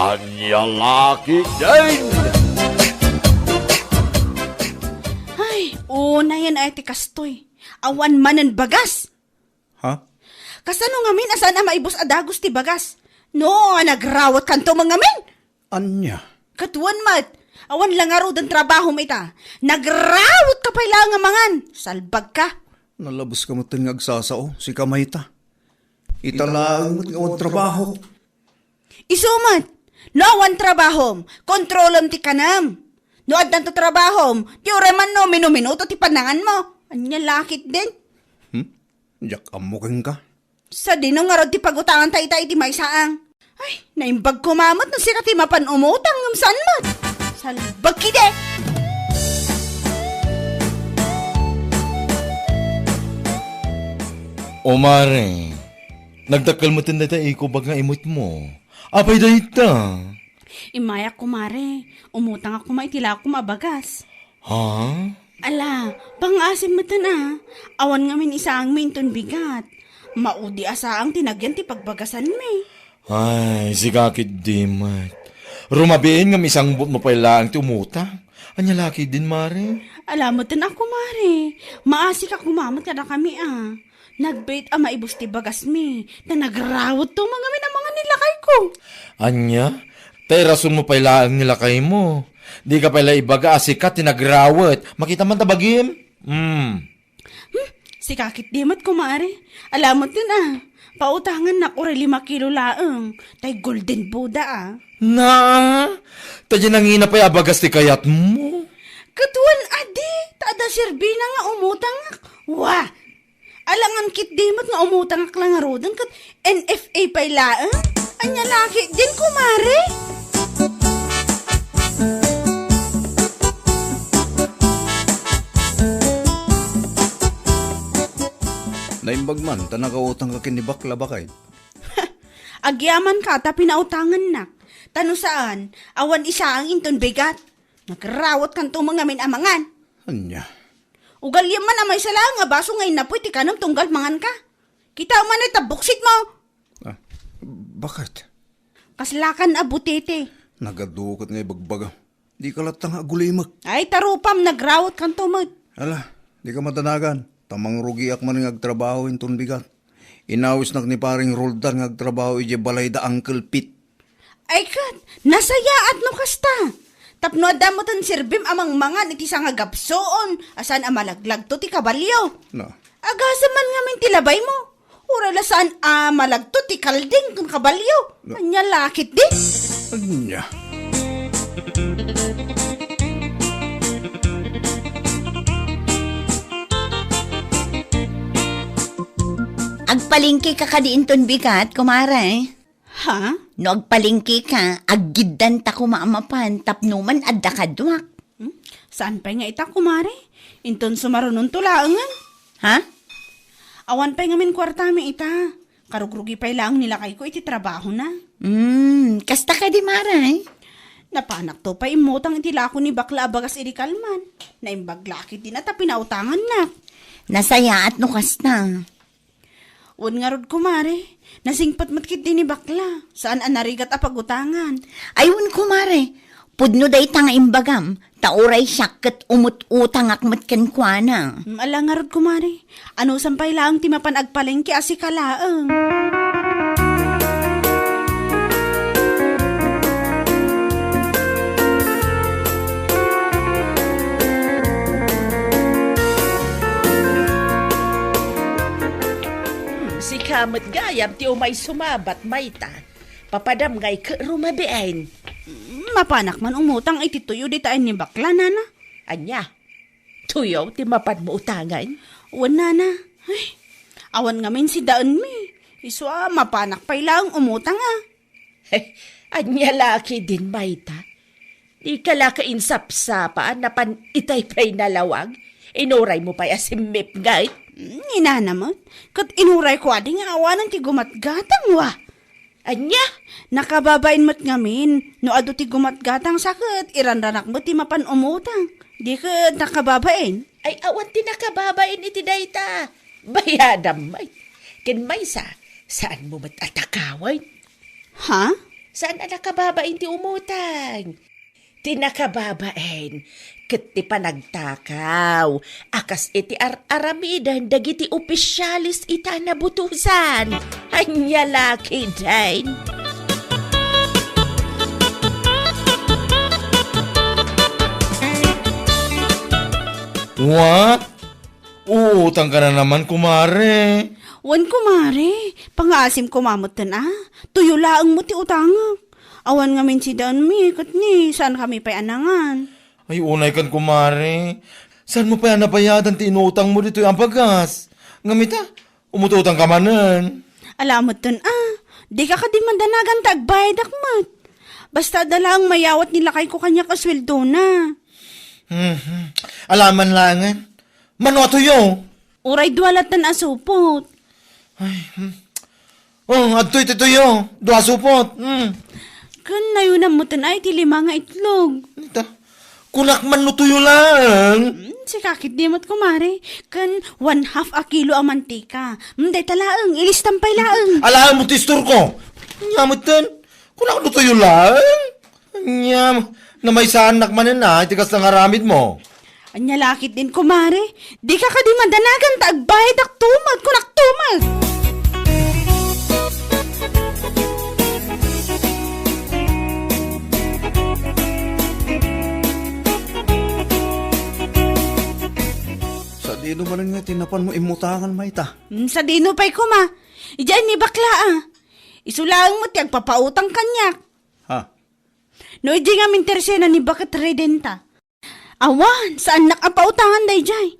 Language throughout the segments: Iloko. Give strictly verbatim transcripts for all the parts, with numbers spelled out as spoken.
Ania la ketdin? Ay, unayen ay ti kastoy. Awan manen bagas. Ha? Kasano ngamin a saan a maibus a dagus ti bagas? No, a nagrawetkanto man ngamin? Ania? Ket wen met, awan la ngaruden trabahom ita. Nagrawet ka pay laeng a mangan. Salbag ka. Nalabes ka met nga agsasao, sika mayta. Ita laeng met nga awan trabaho. Isu met, no awan trabahom, kontrolem ti kanem. No addanto trabahom, ti uray man no minuminuto ti pananganmo. Ania la ketdin? Hmm? Diak ammo kenka. Sadino ngarud ti pagutanganta ita iti maysaang? Ay, naimbag koma met no sika ti mapan umutang ngem saan met. Salbag ketdi! O mare, nagdakkel metten dayta ikubag nga imutmo. Apay dayta? Immayak, kumare. Umutangak koma iti lakom a bagas. Ha? Ala, pangngaasim metten a. Awan ngamin isaangmi inton bigat. Maudi a saang ti nagyan ti pagbagasanmi. Ay, sika ketdi met. Rumabiin ngem isangbutmo pay laeng ti umutang. Ania la ketdin, mare? Ala metten a, kumare. Maasika koma met kadakami a. Nagbiit a maibus ti bagasmi, ta nagrawetto man ngamin a mangan ni lakayko. Ania? Ta irasonmo pay laeng ni lakaymo. Dika pay la ibaga a sika ti nagrawet. Makita man ta bagim. Hmm. Hmm, sika ketdi met, kumare. Ala metten a. Pautangannak uray lima kilo laeng. Tay golden Buddha a. Na? Ta diay nangina pay a bagas ti kayatmo? Ket wen a di, ta adda serbina nga umutangak. Wa! Alangan ketdi met nga umutangak la ngaruden ket N F A pay laeng. Ania la ketdin, kumare? Naimbag man ta nakautang ka ken ni bakla, baket. Agyaman ka ta pinautangannak. Ta no saan, awan isaang inton bigat. Nagrawetkanto man ngamin a mangan. Ania? Ugaliem man a maysa laeng a baso nga innapoy ti kanem tunggal manganka. Kitaem man ta buksitmo. Ah, baket? Kaslakan a butete. Nagadu ket nga ibagbaga. Dika latta nga agulimek. Ay, ta rupam, nagrawetkanto met. Ala, dika madanagan. Ta mangrugiak man nga agtrabaho inton bigat. Inawisnak ni Paring Roldan nga agtrabaho idiay balay da Uncle Pete. Ay ket, nasayaat no kasta. Tapno adda metten serbim a mangmangan iti sangagapsuon a saan a malaglagto ti kabalio. Na. Agasem man ngamin ti labaymo. Uray la saan a malagto ti kalding ken kabalio. Na. Ania la ketdi? Ania? Agpalengke ka kadi inton bigat, kumare? Ha? No agpalengke ka, aggiddanta koma a mapan tapno man adda kaduak. Hmm? Saan pay nga ita, kumare? Inton sumarunonto laengen. Ha? Awan pay ngamin kuartami ita. Karugrugi pay laeng ni lakayko iti trabahona. Hmm, kasta kadi, mare? Napanakto pay immutang iti lako ni bakla a bagas idi kalman. Naimbag la ketdin a ta pinautangannak. Nasayaat no kasta. Wen ngarud, kumare, nasingpet met ketdi ni bakla. Saan a narigat a pagutangan. Ay, wen, kumare, pudno dayta nga imbagam, ta uray siak ket umut-utangak met kenkuana. Mm, ala ngarud, kumare, anusan pay laeng ti mapan agpalengke a sika laeng? Hmm, sika met gayam ti umay sumabat, mayta? Papadam ngay ket rumabiin. Hmm, mapanak man umutang iti tuyo dita ni bakla, nana. Ania? Tuyo ti mapanmo utangan? Wen, nana. Ay, awan ngamin sidaenmi. Isu a, mapanak pay laeng umutang a. Ania la ketdin, mayta? Dika la ka insapsapa a napan itay pay nalawag? Inuraymo pay a simmipnget? Mm, inana met. Ket inurayko adi nga awanen ti gumatgatang, wa. Ania? Nakababain met ngamin. No adu ti gumatgatang sa ket iranranak met ti mapan umutang. Di ket nakababain. Ay, awan ti nakababain iti dayta. Bayadam met. Ken maysa, saanmo met a takawen? Ha? Saan a nakababain ti umutang. Ti nakababain, ket ti panagtakaw, a kas iti ar-aramiden dagiti opisyales ita a nabutosan. Ania la ketdin? What? Uutang ka na naman, kumare. Wen, kumare. Pangaasim koma metten a. Tuyo laeng met ti utangek. Awan ngamin sidaenmi, ket ni, saan kami pay a nangan. Ay, unay kan, kumare. Saan mo pay a nabayadan ti inutang mo ditoy a bagas? Ngem ita, umututang ka manen. Ala metten a. Dika kadi madanagan ta agbayadak met. Basta adda laeng mayawat ni lakayko kaniak a sueldona. Mhm. Ala man laengen. Mano a tuyo? Uray dua latta a supot. Ay, hmm. Oh, adtoy ti tuyo. Dua supot. Hmm. Ken nayunam metten ay ti lima nga itlog. Ita. Kunak man no tuyo laeng. Hmm, sika ketdi met, kumare. Ken one half a kilo a mantika. Hmm, dayta laeng. Ilistam pay laeng. Alaem mo ti istorko. Ania metten? Kunak no tuyo laeng. Ania, namaysaannak manen a iti kasta nga aramidmo. Ania la ketdin, kumare? Dika kadi madanagan ta agbayadak tumet, kunak tumet. Sadino manen nga ti napanmo immutangan mayta? Hmm, sadino pay koma? Idiay ni bakla a. Isu laeng met ti agpapautang kaniak. Ha? No idi ngamin tersena ni baket redenta. Awan, saannak a pautangan daydiay.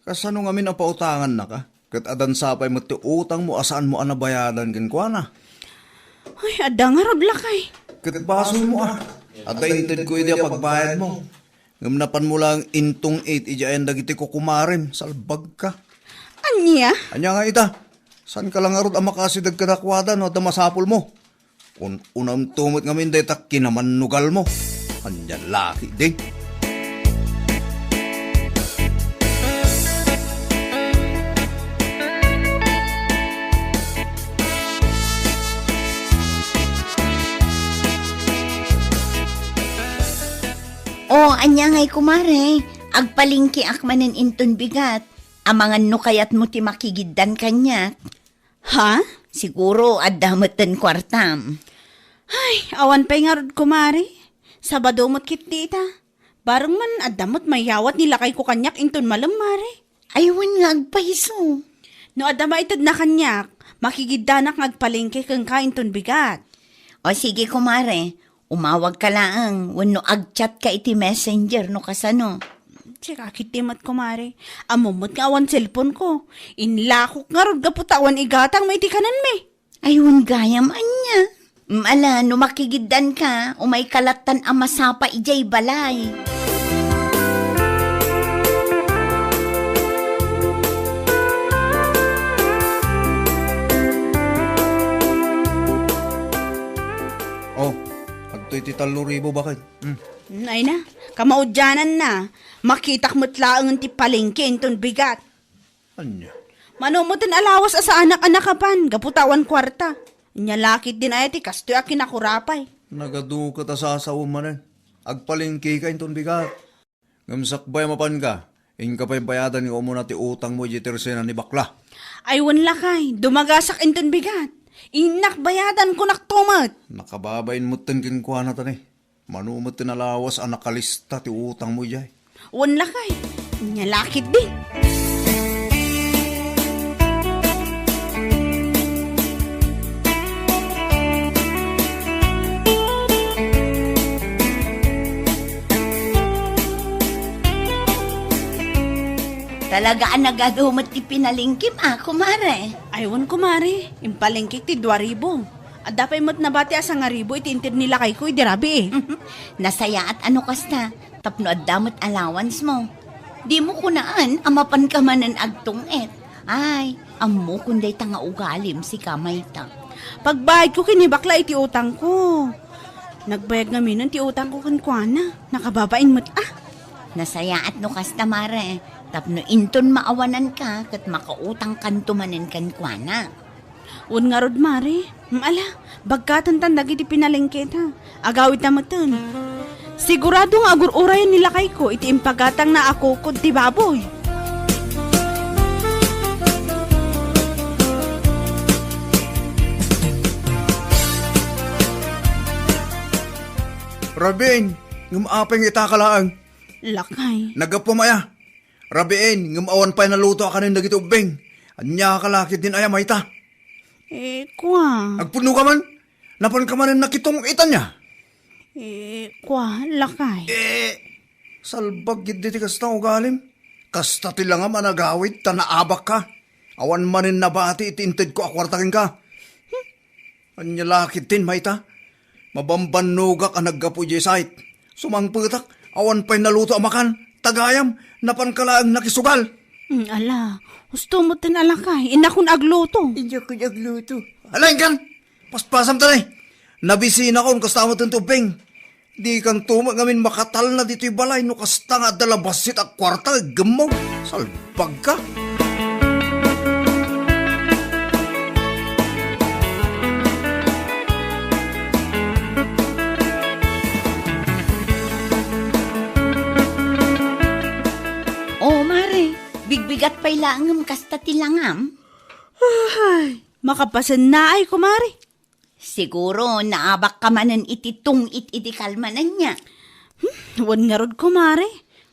Kasano ngamin a pautangannaka? Ket adda sapay met ti utangmo a saanmo a nabayadan kenkuana. Ay, adda ngarud lakay. Ket basolmo a. Adda intedko idi a pagbayadmo. Ngem napanmo laeng intong-it idiay ayan dagiti kukumarem, salbagka. Ania? Ania nga ita? Saanka la ngarud a makasideg kadakuada no adda masapulmo? Un-unamto met ngamin dayta kinamannugalmo. Ania la ketdin? O, ania ngay, kumare? Agpalengkeak manen inton bigat. Amangan no kayatmo ti makigiddan kaniak. Ha? Siguro, adda metten kuartam. Ay, awan pay ngarud, kumare. Sabado met ketdi ita. Bareng man, adda met mayawat ni lakayko kaniak inton malem, mare. Ay, wen nga agpayso. No adda maitedna kaniak, makigiddanak nga agpalengke kenka inton bigat. O sige, kumare. Umawagka laeng wenno agchatka iti Messenger no kasano. Sika ketdi met, kumare. Ammom met nga awan cellphone-ko. Inlakok ngarud gapu ta awan igatangmo iti kanenmi. Ay, wen gayam ania. Mm, ala, no makigiddanka, umayka lattan a masapa idiay balay. Oh, adtoy ti tallo ribu, baket. Hmm. Ay na, kamaudiananna. Makitak met laengen ti palengke inton bigat. Ania? Mano metten a lawas a saanak a nakapan gapu ta awan kuarta. Ania la ketdin aya ti kastoy a kinakurapay. Nagadu ket a sasaom manen. Agpalengkeka inton bigat. Ngem sakbay a mapanka, inka pay bayadan nga umuna ti utangmo idiay tersena ni bakla. Ay, wen lakay, dumagasak inton bigat. Innak bayadan, kunak to met. Nakababain metten kenkuana ta ni. Mano met ti nalawas a nakalista ti utangmo idiay? Wen lakay, ania la ketdin. Talaga a nagadu met ti pinalengkem a, kumare. Ay, wen, kumare, impalengkek ti dua ribu. Adda pay met nabati a sangaribu iti inted ni lakayko idi rabii. Nasayaat a no kasta, tapno adda met allowance mo. Dimo kunaan a mapanka manen agtungit. Ay, ammokon dayta nga ugalim, sika mayta. Pagbayadko ken ni bakla iti utangko. Nagbayad ngaminen ti utangko kenkuana. Nakababain met a. Nasayaat no kasta, mare, tapno inton maawananka ket makautangkanto manen kenkuana. Wen ngarud, Mare. Mm, ala, bagkatentan dagiti pinalengketa. Agawidta metten. Sigurado nga agur-urayen ni lakayko iti impagatangna a kukod ti baboy. Rabin, ngem apay nga itaka laeng? Lakay. Naggapuam aya. Rabin, ngem awan pay naluto a kanen dagiti ubbing. Ania ka la ketdin aya, mayta? Eh, kua. Agpudno ka man? Napan ka manen nakitong-itan nia? Eh, kua, lakay. Eh, salbag gid ti kasta ugalim. Kasta ti langam a nagawid ta naabak ka. Awan manen nabati iti intedko a kuarta kenka. Hmm? Ania la ketdin, mayta? Mabambannogak a naggapu idiay site. Sumangpetak, awan pay naluto a makan. Ta gayam, napan ka laeng nakisugal. Hmm, ala, husto metten a lakay. Innakon agluto. Innakon agluto. Ala, inkan! Paspasam ta, nay. Nabisinakon, kasta metten ti ubbing. Dikanto met ngamin makatalna ditoy balay no kasta nga adda la bassit a kuarta nga iggemmong. Salbagka. O, Mare, bigbigat pay laengem kasta ti langam? Ay, makapasennaay, kumare. Siguro, naabak ka manen iti tungit idi kalman, ania? Hmm, wen ngarud, kumare.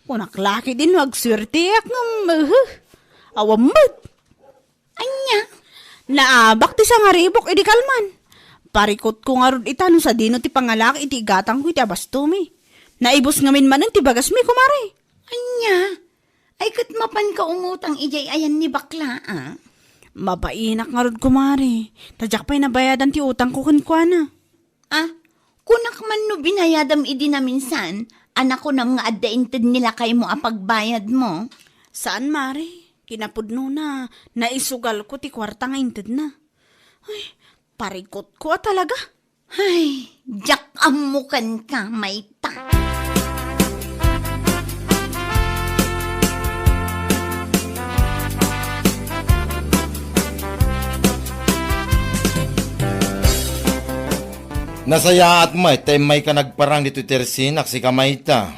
Kunak la ketdin no agsuerteak ngem, uhu, awan met. Ania? Naabak ti sangaribok idi kalman. Parikutko ngarud ita no sadino ti pangalak iti igatangko iti abastomi. Naibus ngamin manen ti bagasmi, kumare. Ania? Ay, ket mapanka umutang idiay ayan ni bakla, a? Mabainak ngarud, kumare. Ta diak pay nabayadan ti utangko kenkuana. A, kunak man no binayadam idi naminsan, a nakunam nga adda inted ni lakaymo a pagbayadmo. Saan, mare. Kinapudnona, naisugalko ti kuarta nga intedna. Ay, parikutko a talaga. Ay, diak ammo kenka, mayta. Nasayaat met ta immayka nagparang ditoy tersinak, sika mayta.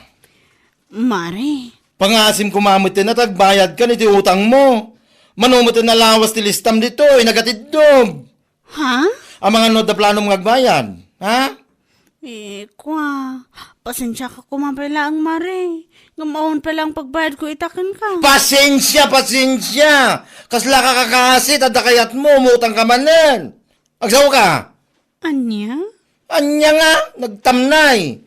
Mare. Pangaasim koma met ta agbayadkan iti utangmo. Mano met a lawas ti listam ditoy, nagatiddog. Ha? Amangan no adda planom nga agbayad, ha? Eh, kua, pasensiaka koma pay laeng, mare. Ngem awan pay laeng pagbayadko ita kenka. Pasensia, pasensia! Kasla ka kakaasit, adda kayatmo, umutang ka manen. Agsaoka? Ania? Ania nga? Nagtamnay.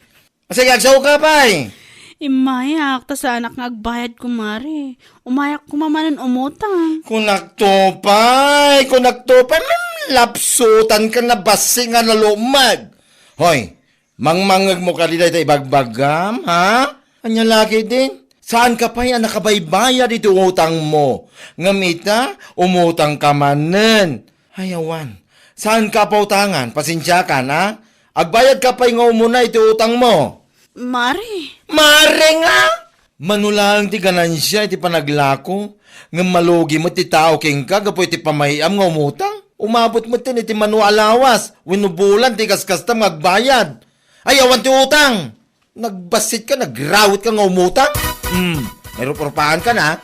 Sige, agsaoka pay. Immayak, ta saanak nga agbayad, kumare. Umayak koma manen umutang. Kunakto pay, kunakto pay, mm, lapsutan ka na bassit nga nalumag. Hoy, mangmangngegmo kadi dayta ibagbagam, ha? Ania la ketdin? Saan ka pay a nakabaybayad iti utangmo? Ngem ita, umutang ka manen. Ay, awan. Saan ka pautangan? Pasensiakan, a? Agbayad ka pay nga umuna iti utangmo. Mare. Mare nga! Mano laeng ti ganansia iti panaglako, ngem malugi met ti tao kenka gapu iti pamay-am nga umutang. Umabot met iti mano a lawas wenno bulan ti kaskastam nga agbayad. Ay, awan ti utang! Nagbassit ka, nagrawit ka nga umutang? Hmm, may rup-rupahan ka na.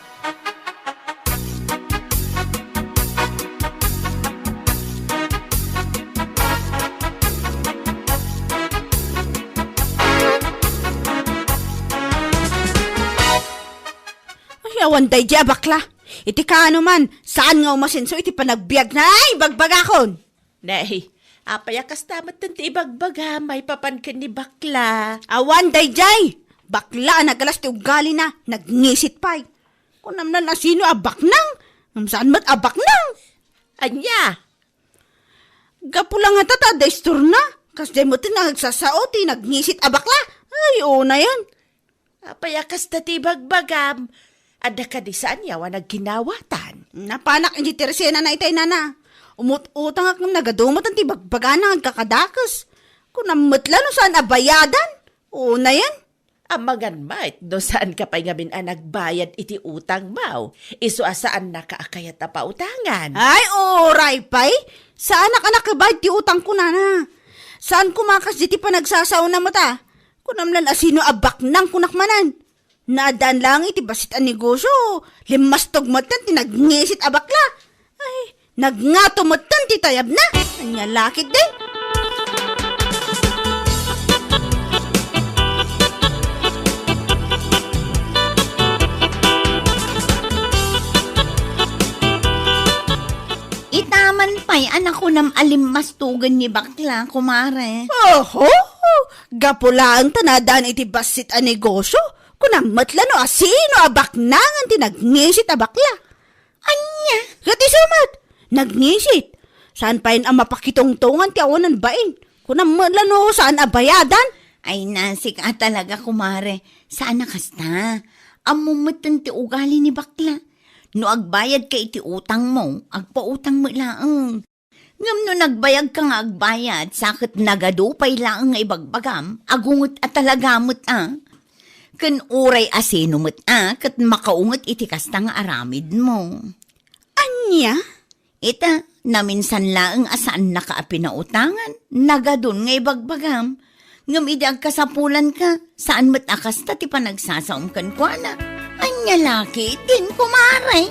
Ay, awan daydi a bakla. Iti kaano man, saan nga umasenso iti panagbiagna? Ay, bagbagakon! Nay, apay a kasta metten ti ibagbagam maipapan ken ni bakla? Awan daydiay! Bakla a nagalas ti ugalina, nagngisit pay. Kunam nan a sino a baknang? Ngem saan met a baknang? Ania? Gapu la ngata ta adda istorna, kasdiay metten nga agsasao ti nagngisit a bakla. Ay, unayen. Apay a kasta ti ibagbagam? Adda kadi saan nga awan agginawatan? Napanak idiay tersinak itay, nana. Umut-utangak ngem nagadu met ti bagbagana nga agkakadakes. Kunam met la no saan a bayadan. Unayen. Amangan met no saanka pay ngamin a nagbayad iti utangmo, isu a saannaka a kayat a pautangan. Ay, uray pay! Saanak a nakabayad ti utang kunana. Saan koma a kasdi ti panagsasaona met a. Kunam lan a sino a baknang kunak manen. Naaddaan laeng iti bassit a negosio, limmastog metten ti nagngisit a bakla. Ay, nagngato metten ti tayabna. Ania la ketdin? Itaman pay a nakunam a limmastogen ni bakla, kumare. Oho! Gapu laeng ta naaddaan iti bassit a negosio, kunam met la no a sino a baknangan ti nagngisit a bakla. Ania? Ket isu met, nagngisit. Saan pay a mapakitungtongan ti awanan bain. Kunam met la no saan a bayadan. Ay, nasika talaga, kumare. Saan a kasta. Ammom metten ti ugali ni bakla. No agbayadka iti utangmo, agpautang met laeng. Ngem no nagbayagka nga agbayad, sa ket nagadu pay laeng nga ibagbagam, agunget a talaga met a. Ken uray a sino met a, ket makaunget iti kasta nga aramidmo. Ania? Ita, naminsan laeng a saannaka a pinautangan, nagadun nga ibagbagam. Ngem idi agkasapulanka, saan met a kasta ti panagsasaom kenkuana. Ania la ketdin, kumare?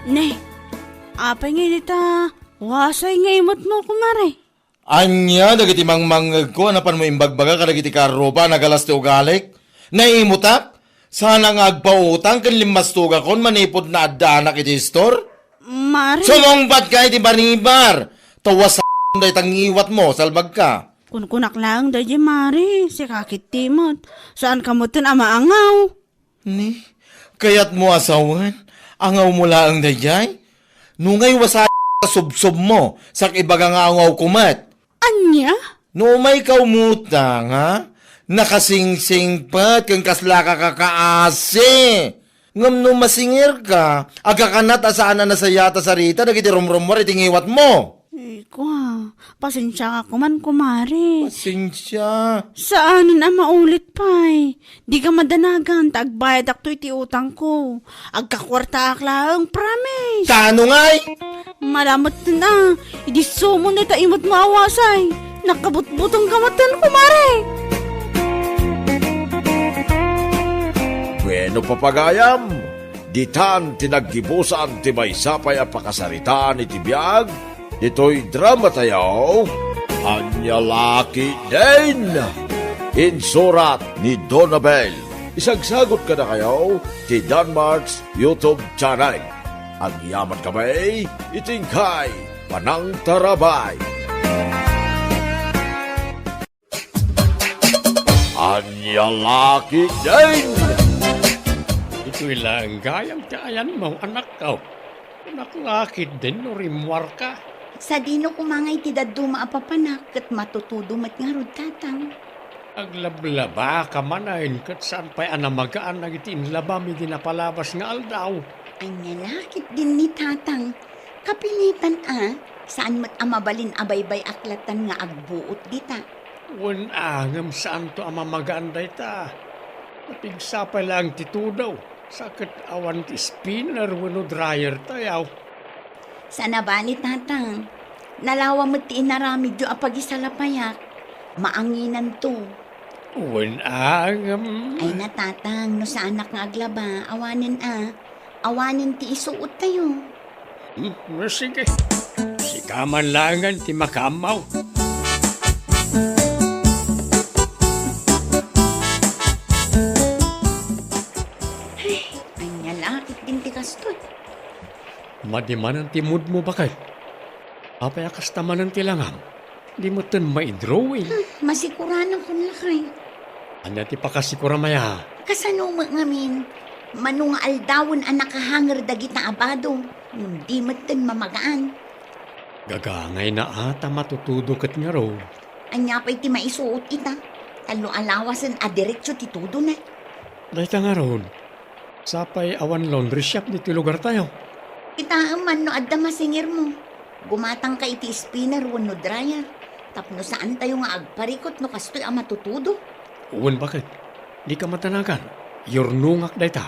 Ne, apay nga iti ta wasay nga imutmo, kumare? Ania dagiti mangmangngegko a napanmo imbagbaga kadagiti karrupa a nagalas ti ugalik? Naimutak? Sana nga agpautang ken limmastogakon manipud naaddaanak iti istor? Mare. Sumungbatka iti baribar! Tawas dayta ngiwatmo, salbagka. Kunkunak laeng daydiay, mare. Sika ketdi met. Saanka metten a maangaw. Ni, kayatmo a sawen, angawmo laeng daydiay? No ngay wasa a subsobmo, sak ibaga nga angawko met. Ania? No umayka umuta nga, nakasingsingpet ken kaslaka kakaasi. Ngem no masingerka, agkakanat a saan a nasayat a sarita dagiti rumrummuar iti ngiwatmo. Ay, kua, pasensiaka koman, kumare. Pasensia. Saanen a maulit pay. Dika madanagan ta agbayadakto iti utangko. Agkakuartaak laeng, promise. Tano ngay? Malamet ten a, idi sumon dayta imutmo a wasay. Nakabutbutengka metten, kumare. Bueno, papagayam, ditan ti naggibusan ti maysa pay a pakasaritaan iti biag ditoy dramatayo, Ania la ketdin! Insurat ni Donabel. Isagsagut kadakayo ti Danmark's YouTube channel. Agyaman kami iti inkay panangtarabay. Ania la ketdin! Ditoy laeng gayam ti ayanmo, anakko. Kunak la ketdin no rimmuarka. Sadino koma ngay ti dadduma a papanak ket matutudo met ngarud, tatang. Aglablabaka manen ket saan pay a namagaan dagiti inlabam idi napalabas nga aldaw. Ania la ketdin ni tatang? Kapinetan a, saan met a mabalin a baybay-ak latan nga agbuot dita. Wen a, ngem saanto a mamagaan dayta. Napigsa pay laeng ti tudo, sa ket awan ti spinner wenno dryer tayo. Saan a bale, tatang. Nalawa met ti inaramidyo a pagisalapayak. Maanginanto. Wen a, ngem. Ay na, tatang, no saanak nga aglaba, awanen a. Awanen ti isuot tayo. Hmm, sige. Sika man laengen ti makaammo. Ay, ania la ketdin ti kastoy? Madi manen ti moodmo, baket. Apay a kasta manen ti langam? Di metten maidrawing. Hmm, masikuranakon lakay. Ania ti pakasikuram aya? Kasano met ngamin? Mano nga aldawen a nakahanger dagita a bado, ngem di metten mamagaan. Gagangayna a ta matutudo ket ngarud. Ania pay ti maisuot ita? Tallo a lawasen a diretso ti tudona. Dayta ngarud, sapay awan laundry shop ditoy lugartayo. Kitaem man no adda masingirmo. Gumatangka iti spinner wenno dryer tapno saantayo nga agparikot no kastoy a matutudo. Wen baket, dika madanagan. Yurnongak dayta.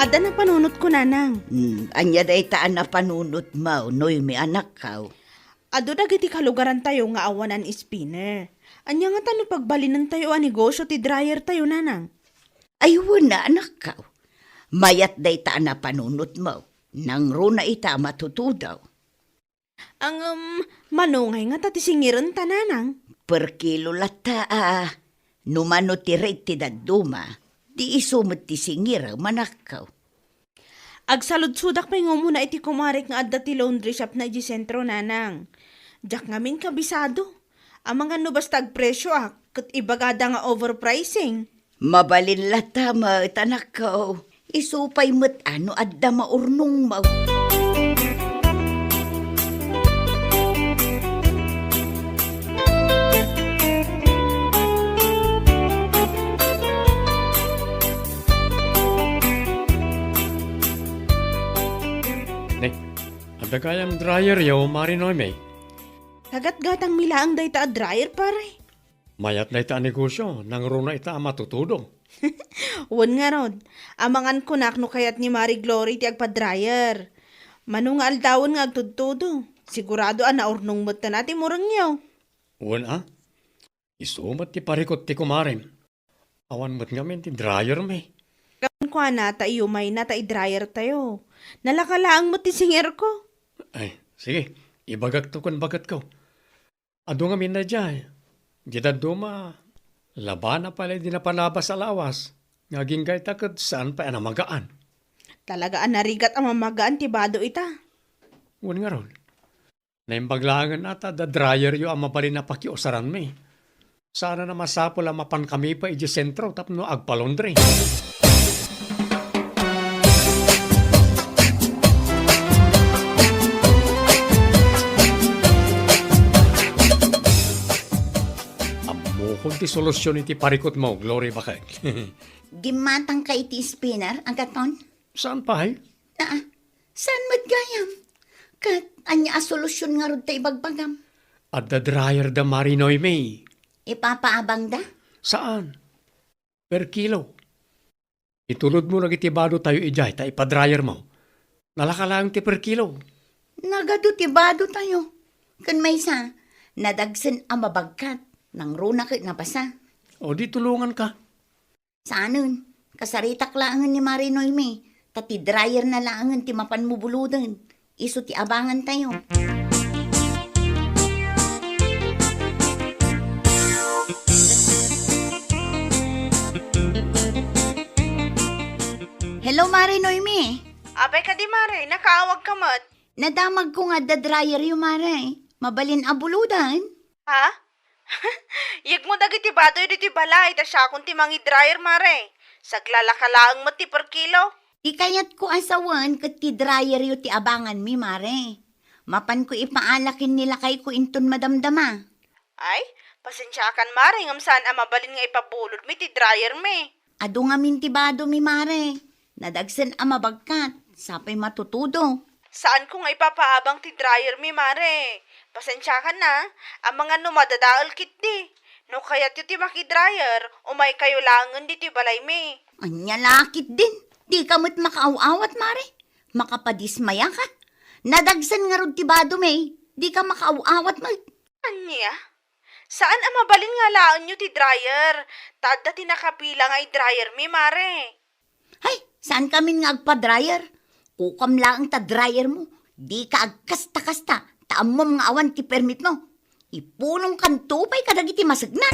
Adda napanunotko, nanang. Hmm, ania dayta a napanunotmo, Noemi, anakko? Adu dagiti kalugarantayo nga awanan spinner. Ania ngata no pagbalinentayo a negosio ti dryertayo, nanang? Ay, wen a, anakko. Mayat dayta a napanunotmo. Nangruna ita a matutudo. Ngem, mano ngay ngata ti singirenta, nanang? Per kilo latta a. No mano ti rate ti dadduma, di isu met ti singirem, anakko. Agsaludsodak pay nga umuna iti kumarek nga adda ti laundry shopna idiay sentro, nanang. Diak ngamin kabisado. Amangan no basta agpresioak, ket ibagada nga overpricing. Mabalin latta met, anakko. Isu pay met a no adda maurnongmo. Ne, adda gayam dryeryo, Mare Noemi? Kagatgatangmi laeng dayta a dryer, pare. Mayat dayta a negosio, nangruna ita a matutudo. Wen ngarud, amangan kunak no kayat ni Mare Glory ti agpa-dryer. Mano nga aldawen nga agtudtudo, sigurado a naurnong metten a ti murengyo. Wen a, isu met ti parikot ti kumarem. Awan met ngamin ti dryermi. Kuana ta iyumayna ta i-dryertayo. Nalaka laeng met ti singirko. Ay, sige, ibagakto ken baketko. Adu ngamin daydiay. Di dadduma, labana pay lay di napanabas a lawas, nga agingga ita ket saan pay a namagaan. Talaga a narigat a mamagaan ti bado ita. Wen ngarud, naimbag laengen a ta adda dryeryo a mabalin a pakiusaranmi. Saan a masapul a mapankami pay idiay sentro tapno agpa-laundry. Ammokon ti solusion iti parikutmo, Glory, baket. Gimmatangka iti spinner, agaton? Saan pay? Aa, saan met gayam? Ket ania a solusion ngarud ta ibagbagam? Adda dryer da Mare Noemi. Ipapaabangda? Saan? Per kilo. Itulodmo dagiti badotayo idiay ta ipa-dryermo. Nalaka laeng ti per kilo. Nagadu ti badotayo. Ken maysa, nadagsen a mabagkat, nangruna ket nabasa. O di tulonganka. Saanen, kasaritak laengen ni Mare Noemi, ta ti dryerna laengen ti mapanmo buloden. Isu ti abangantayo. Hello, Mare Noemi. Apay kadi, Mare, nakaawagka met. Nadamagko nga adda dryeryo, Mare. Mabalin a buloden. Ha? Yegmo dagiti badoyo ditoy balay ta siakon ti mangi-dryer, Mare. Saglalaka laeng met ti per kilo. Ti kayatko a sawen ket ti dryeryo ti abanganmi, Mare. Mapanko ipaala ken ni lakayko inton madamdama. Ay, pasensiakan, Mare, ngem saan a mabalin nga ipabulodmi ti dryermi. Adu ngamin ti badomi, Mare. Nadagsen a mabagkat, sapay matutudo. Saanko nga ipapaabang ti dryermi, Mare. Pasensiakan na, amangan no madadael ketdi. No kayatyo ti maki-dryer, umaykayo laengen ditoy balaymi. Ania la ketdin? Dika met makaaw-awat, Mare. Makapadismayaka. Nadagsen ngarud ti badomi, dika makaaw-awat met. Ania? Saan a mabalin nga alaenyo ti dryer, ta adda ti nakapila nga i-dryermi, Mare. Hay, saankamin nga agpa-dryer? Kukam laeng ta dryermo, dika agkasta-kasta, ta ammom nga awan ti permitmo. Ipulongkanto pay kadagiti masegna.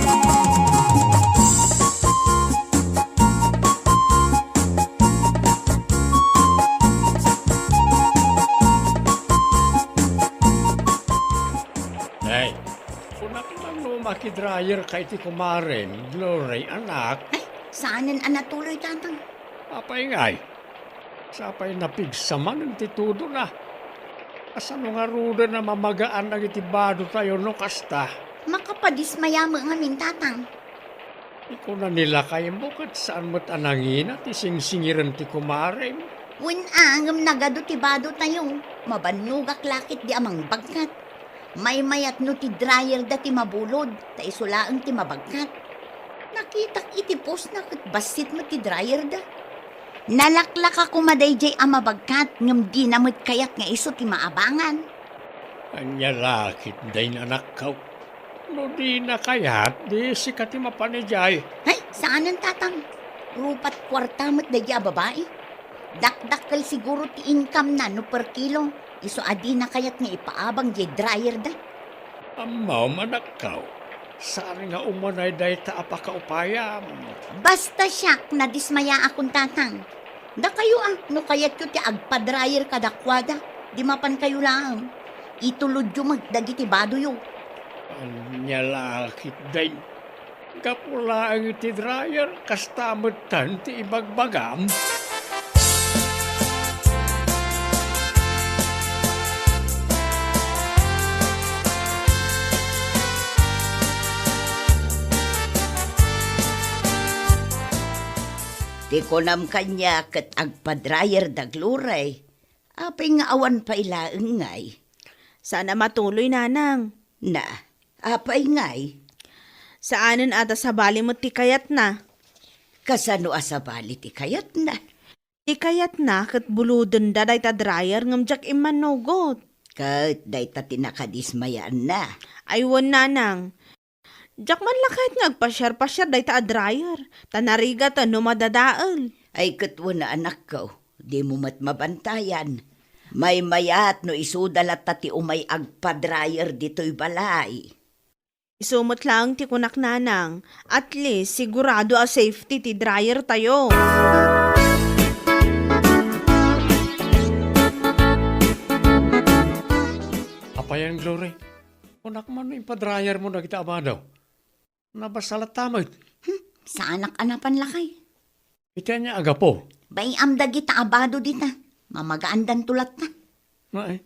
Hey, kunak man no maki-dryer ka iti kumarem, Glory, anak. Ay, Saanen a natuloy, Tatang. Apay ngay? Sapay napigsa manen ti tudona. Kasano ngaruden a mamagaan dagiti badotayo no kasta? Makapadismaya met ngamin, Tatang. Ikuna ni lakaymo ket saan met a nangina ti singsingiren ti kumarem. Wen a, ngem nagadu ti badotayo. Mabannogak la ketdi a mangbagkat. Maymayat no ti dryer da ti mabulod, ta isu laeng ti mabagkat. Nakitak iti post na ket bassit met ti dryer da. Nalaklaka koma daydiay a mabagkat, ngem dina met kayat nga isu ti maabangan. Ania la ketdi, anakko? No dina kayat, di sika ti mapan idiay. Ay, saanen, Tatang. Rupat kuarta met daydiay a babai. Dakdakkel siguro ti income na no per kilo. Isu a dina kayat nga ipaabang diay dryer da. Ammom, anakko. Saan nga umanay dayta a pakaupayam? Basta siak, nadismayaakon, Tatang. Dakayo a, no kayatyo ti agpa-dryer kadakuada, di mapankayo laeng. Itulodyo met dagiti badoyo. Ania la ketdi? Gapu laeng iti dryer, kasta metten ti ibagbagam. Ti kunam kaniak ket agpa-dryer da Glory. Apay nga awan pay laeng ngay? Saan a matuloy, nanang. Na, apay ngay? Saanen a ta sabali met ti kayatna. Kasano a sabali ti kayatna? Ti kayatna ket bulodenda dayta dryer ngem diak immanugot. Ket dayta ti nakadismayaanna. Ay wen, nanang. Diak man la kayat nga agpasiar-pasiar dayta a dryer, ta narigat no madadael. Ay ket wen a, anakko, dimo met mabantayan. Maymayat no isuda latta ti umay agpa-dryer ditoy balay. Isu met laeng ti kunak, nanang, at least sigurado a safety ti dryer tayo. Apayen, Glory? Kunak man no impa-dryer mo dagita a bado. Nabasa latta met. Hmm, saanak a napan lakay. Iti ania a gapu? Bay-am dagita a bado dita. Mamagaandanto latta. Ay,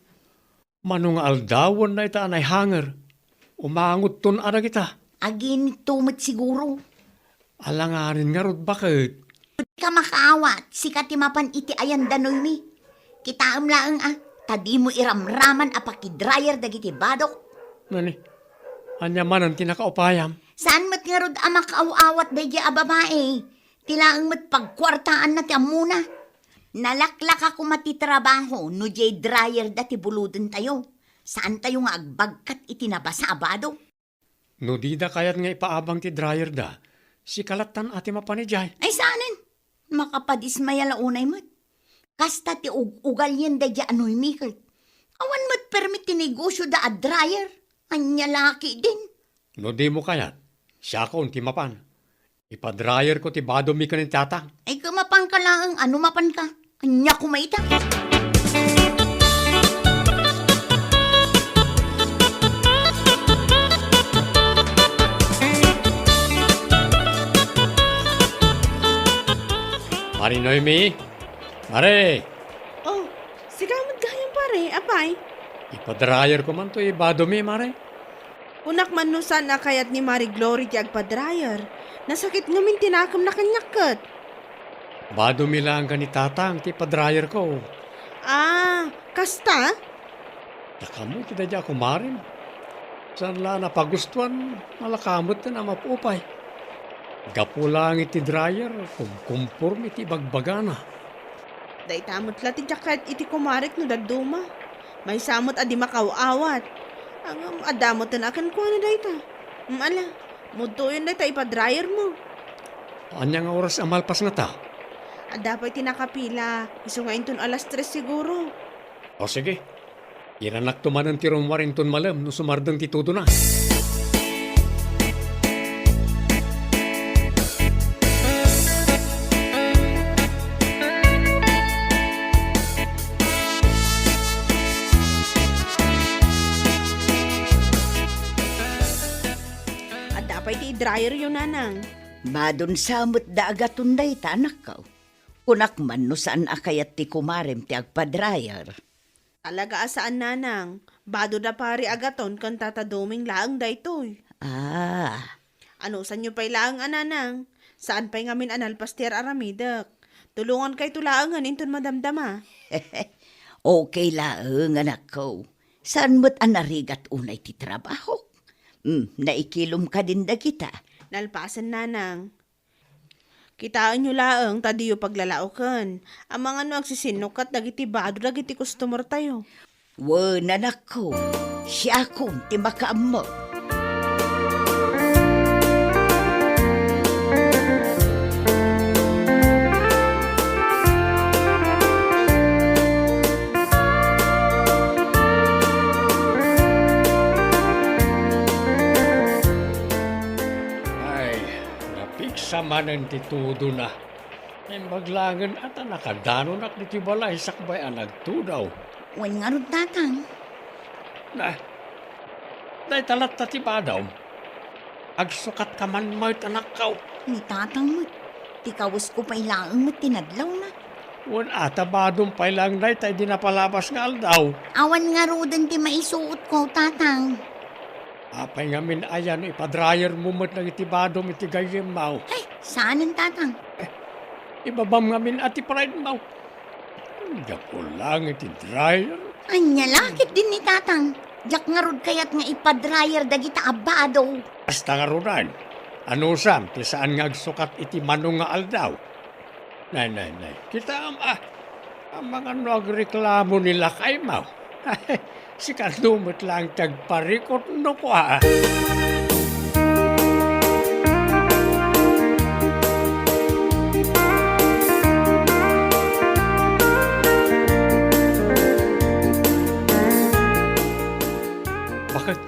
mano nga aldawen dayta a naihanger? Umangotton a dagita. Aginitto met siguro. Alanganin ngarud baket. Dika makaawat, sika ti mapan iti ayan da Noemi. Kitaem laeng a, ta dimo iramraman a pakidryer dagiti badok. Nani, ania manen ti nakaupayam? Saan met ngarud a makaaw-awat daydiay a babai? Ti laeng met pagkuartaanna ti ammona. Nalaklaka koma ti trabaho no diay dryer da ti bulodentayo. Saantayo nga agbagkat iti nabasa a bado. No dida kayat nga ipaabang ti dryer da, sika lattan a ti mapan idiay. Ay saanen, makapadismaya la unay met. Kasta ti ug-ugalien daydiay a Noemi ket. Awan met permi ti negosio da a dryer. Ania la ketdin? No dimo kayat, siakon ti mapan. Ipadrayerko ti badomi ken ni Tatang. Ay, kamapanka laeng, ano mapanka? Ania koma ita? Mare Noemi? Mare! Oh, sika met gayam, pare. Apay? Ipadrayerko man toy badomi, Mare. Kunak man no saan a kayat ni Mare Glory ti agpa-dryer. Nasakit ngamin ti nakemna kaniak ket. Badomi laeng ken ni Tatang ti ipadrayerko. Ah, kasta? Dakami ti daydiay a kumarem. Saan la a napagustuan, nalaka met a maupay. Gapu laeng iti dryer, kumkumporme ti ibagbagana. Dayta met la ti diak kayat iti kumarek no dadduma. Maysa met a di makaaw-awat. Ngem adda met a kenkuana dayta. Ala, mudtoyon dayta ipa-dryer mo. Ania nga oras a malpas ngata? Adda pay ti nakapila, isu nga inton alas tres siguro. O sige, iranakto manen ti rummuar inton malem no sumardeng ti tudona. Adda pay ti dryer yo, Nanang. Badon sa met da agaton dayta, anakko. Kunak man no saan a kayat ti kumarem ti agpa-dryer. Talaga a saan, nanang. Bado da pari agaton ken tata Doming laeng daytoy. Ah. Anusanyo pay laeng a nanang. Saan pay ngamin a nalpas ti ar-aramidek. Tulongankayto laengen inton madamdama. Okay laeng, anakko. Saan met a narigat unay ti trabaho? Hmm, naikilom kadin dagita? Nalpasen, nanang. Kitaenyo laeng ta diyo paglalaoken. Amangan no agsisinnukat dagiti bado dagiti customertayo. Wen, anakko, siakon ti makaammo. Ay, napigsa manen ti tudona. Naimbag laengen a ta nakadanonak ditoy balay sakbay a nagtudaw. Wen ngarud, tatang. Na, dayta latta ti badom. Agsukatka man met, anakko. Ni tatang met. Ti kawesko pay laeng met ti nadlawna. Wen a ta badom pay laeng dayta idi napalabas nga aldaw. Awan ngaruden ti maisuotko, tatang. Apay ngamin aya no ipa-dryermo met dagiti badom iti gayyemmo? Ay, saanen, tatang. Eh, ibabam ngamin a ti pridemo. Gapu laeng iti dryer. Ania la ketdin ni tatang? Diak ngarud kayat nga ipa-dryer dagita a bado. Basta ngaruden, anusam ti saan nga agsukat iti mano nga aldaw? Nay, nay, nay. Kitaem, ah, amangan no agreklamo ni lakaymo. Sika met laeng ti agparikut no kua. Baket,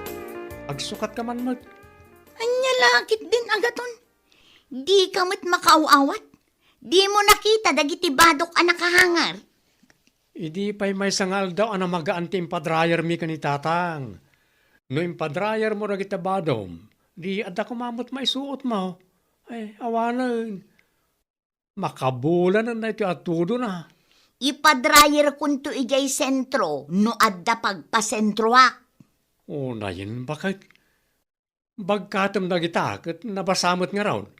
agsukatka man met? Ania la ketdin agaton? Dika met makaaw-awat? Dimo nakita dagiti badok a nakahangar? Idi pay maysa nga aldaw a namagaan ti impa-dryermi ken ni tatang. No impa-dryermo dagiti badom, di adda koma met maisuotmo. Ay, awanen. Makabulanen daytoy a tudona. Ipa-dryerkonto idiay sentro no adda pagpasentroak. Unayen, baket. Bagkatem dagita ket nabasa met ngarud.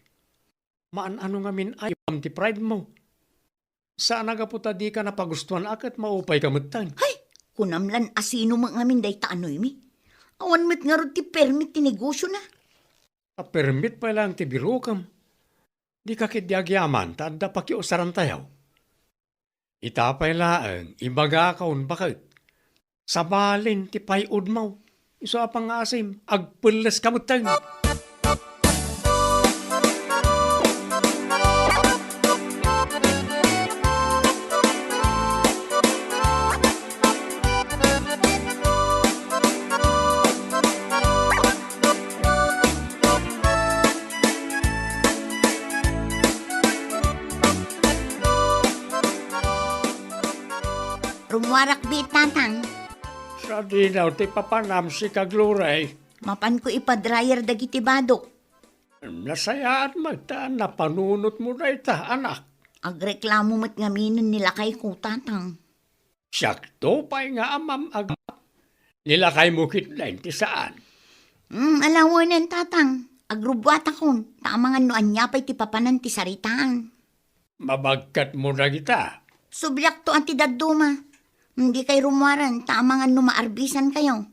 Maan-ano ngamin a ibam ti pridemo. Saan a gapu ta dika napagustuan a ket maupayka metten. Hay! Kunam lan a sino met ngamin dayta a Noemi? Awan met ngarud ti permit ti negosiona. Ta permit pay laeng ti birokem. Dika ketdi agyaman ta adda pakiusarantayo. Ita pay laeng, ibagakon, baket. Sabalin ti pay-odmo. Isu a pangngaasim, agpelleska metten. Rummuarak biit, Tatang. Sadino ti papanam, sika, Glory? Mapanko ipa-dryer dagiti badok. Nasayaat met ta napanunotmo dayta, anak. Agreklamo met ngaminen ni lakayko, Tatang. Siakto pay nga amam-, ag-, ni lakaymo ketdin ti saan. Mm, alawenen, Tatang. Agrubbuatakon, ta amangan no ania pay ti papanan ti saritaan. Mabagkatmo dagita. Subliakto a ti dadduma. Mm, dikay rummuaren, ta amangan no maarbisankayo.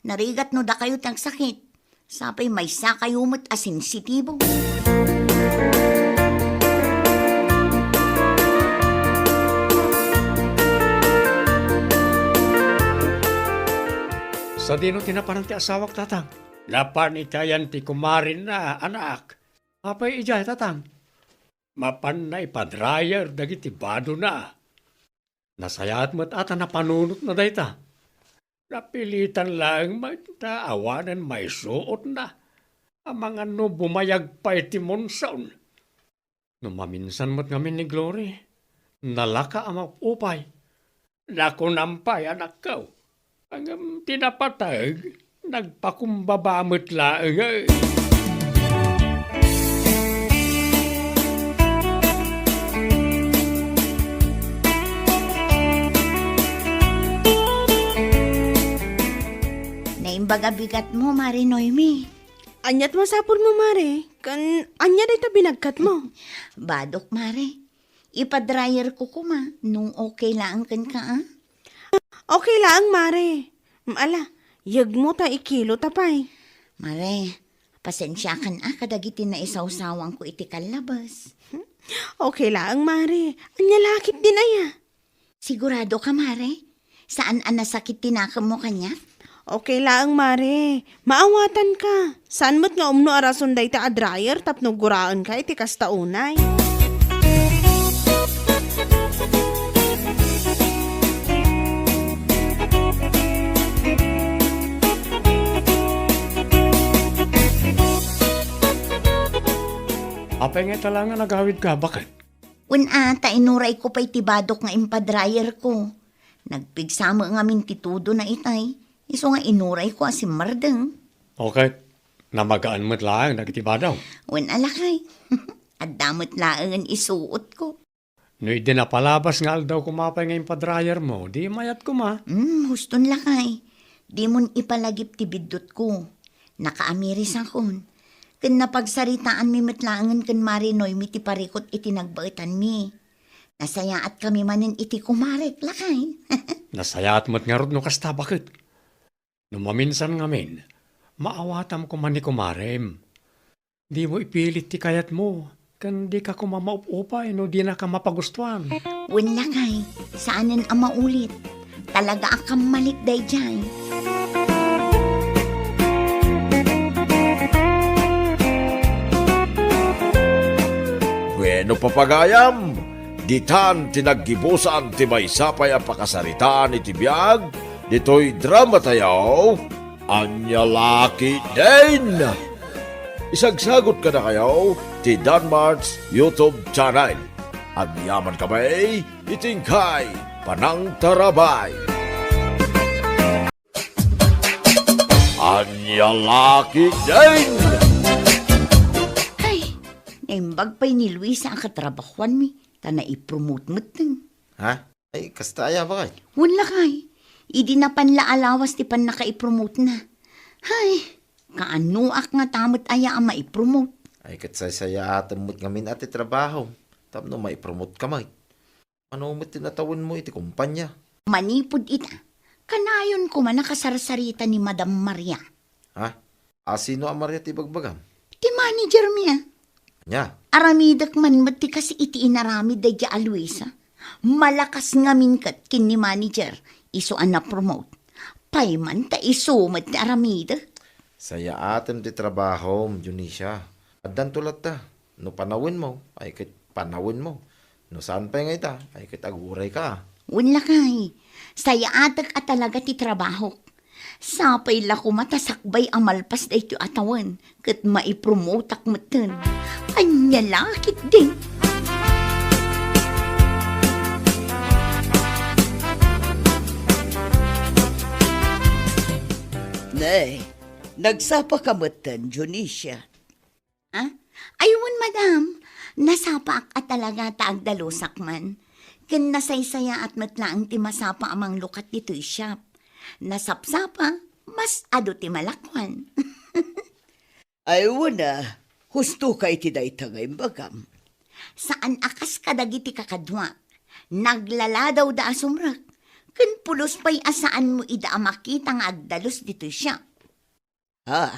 Narigat no dakayo ti agsakit. Sapay maysakayo met a sensitibo. Sadino ti napanan ti asawak, Tatang? Napan iti ayan ti kumarenna, anak. Apay idiay, Tatang? Mapanna ipa-dryer dagiti badona. Nasayaat met a ta napanunotna dayta. Napilitan laeng met ta awanen maisuotna. Amangan no bumayag pay ti monsoon. No maminsan met ngamin ni Glory, nalaka a maupay. Nakunam pay, anakko. Ngem ti napateg, nagpakumbaba met laeng. Baga bigatmo, Mare Noemi. Ania't masapulmo, Mare? Ken ania dayta binagkatmo? Badok, Mare. Ipa-dryer ko koma no okay laeng kenka, a? Okay laeng, Mare. Mm, ala, yegmo ta ikilo ta pay. Mare, pasensiakan a kadagiti naisawsawangko iti kallabes. Okay laeng, Mare. Ania la ketdin aya? Sigurado ka, Mare? Saan a nasakit ti nakemmo kaniak? Okay laeng, Mare. Maawatanka. Saan met nga umno a rason dayta a dryer tapno guraenka iti kasta unay. Apay nga ita la nga nagawidka, baket? Wen a, ta inurayko pay ti badok nga impa-dryer ko. Nagpigsa met ngamin ti tudona itay, isu nga inurayko a simmardeng. Okay, namagaan met laeng dagiti badok. Wen a, lakay. Adda met laengen isuotko. No idi napalabas nga aldaw koma pay nga impa-dryer mo, di mayat koma. Hmm, huston, lakay. Dimon ipalagip ti biddutko. Nakaamirisakon. Ken napagsaritaanmi met laengen ken Mare Noemi ti parikut iti nagbaetanmi. Nasayaatkami manen iti kumarek, lakay. Nasayaat met ngarud no kasta, baket. No maminsan ngamin, maawatam koma ni kumarem. Dimo ipilit ti kayatmo, ken dika koma maup-upay no dinaka mapagustuan. Wen, lakay, saanen a maulit. Talaga a kammalik daydiay. Bueno, papagayam, ditan ti naggibusan ti maysa pay a pakasaritaan iti biag ditoy dramatayo, Ania La Ketdin. Isagsagot kadakayo ti Danmart's YouTube channel. Agyamankami iti inkay panangtarabay. Ania La Ketdin! Ay, naimbag pay ni Luisa a katrabahoanmi, ta naipromote metten. Ha? Ay, kasta aya, baket? Wen, lakay. Idi napan la a lawas ti pannakaipromotena. Hay, kaanoak ngata met aya a maipromote? Ay, ket saysayaatem met ngamin a ti trabaho tapno maipromote ka met. Mano met ti natawenmo iti kompania? Manipud ita, kanayon koma nakasarsarita ni Madam Maria. Ha? A, sino a Maria ti ibagbagam? Ti managermi a. Ania? Aramidek man met ti kas iti inaramid daydiay a Luisa. Malakas ngamin ket ken ni manager, isu a napromote. Pay man ta isu met ti aramidek. Sayaatem ti trabahom, Dionisia. Addanto latta. No panawenmo, ay ket panawenmo. No saan pay nga ita, ay ket agurayka. Wen, lakay, sayaatek a talaga ti trabahok. Sapay la koma ta sakbay a malpas daytoy a tawen ket maipromotak metten. Ania la ketdin? Ne, nagsapa ka metten, Dionisia. Ah? Ay, wen, madam. Nasapaak a talaga ta agdalusak man. Ken nasaysayaat met laeng ti masapa a manglukat ditoy shop. Nasapsapa, mas adu ti malakuan. Ay, wen a, husto ka iti dayta nga imbagam. Saan a kas kadagiti kakaduak. Naglaladawda a sumrek. Ken pulos pay a saanmo ida a makita nga agdalus ditoy shop. Ha?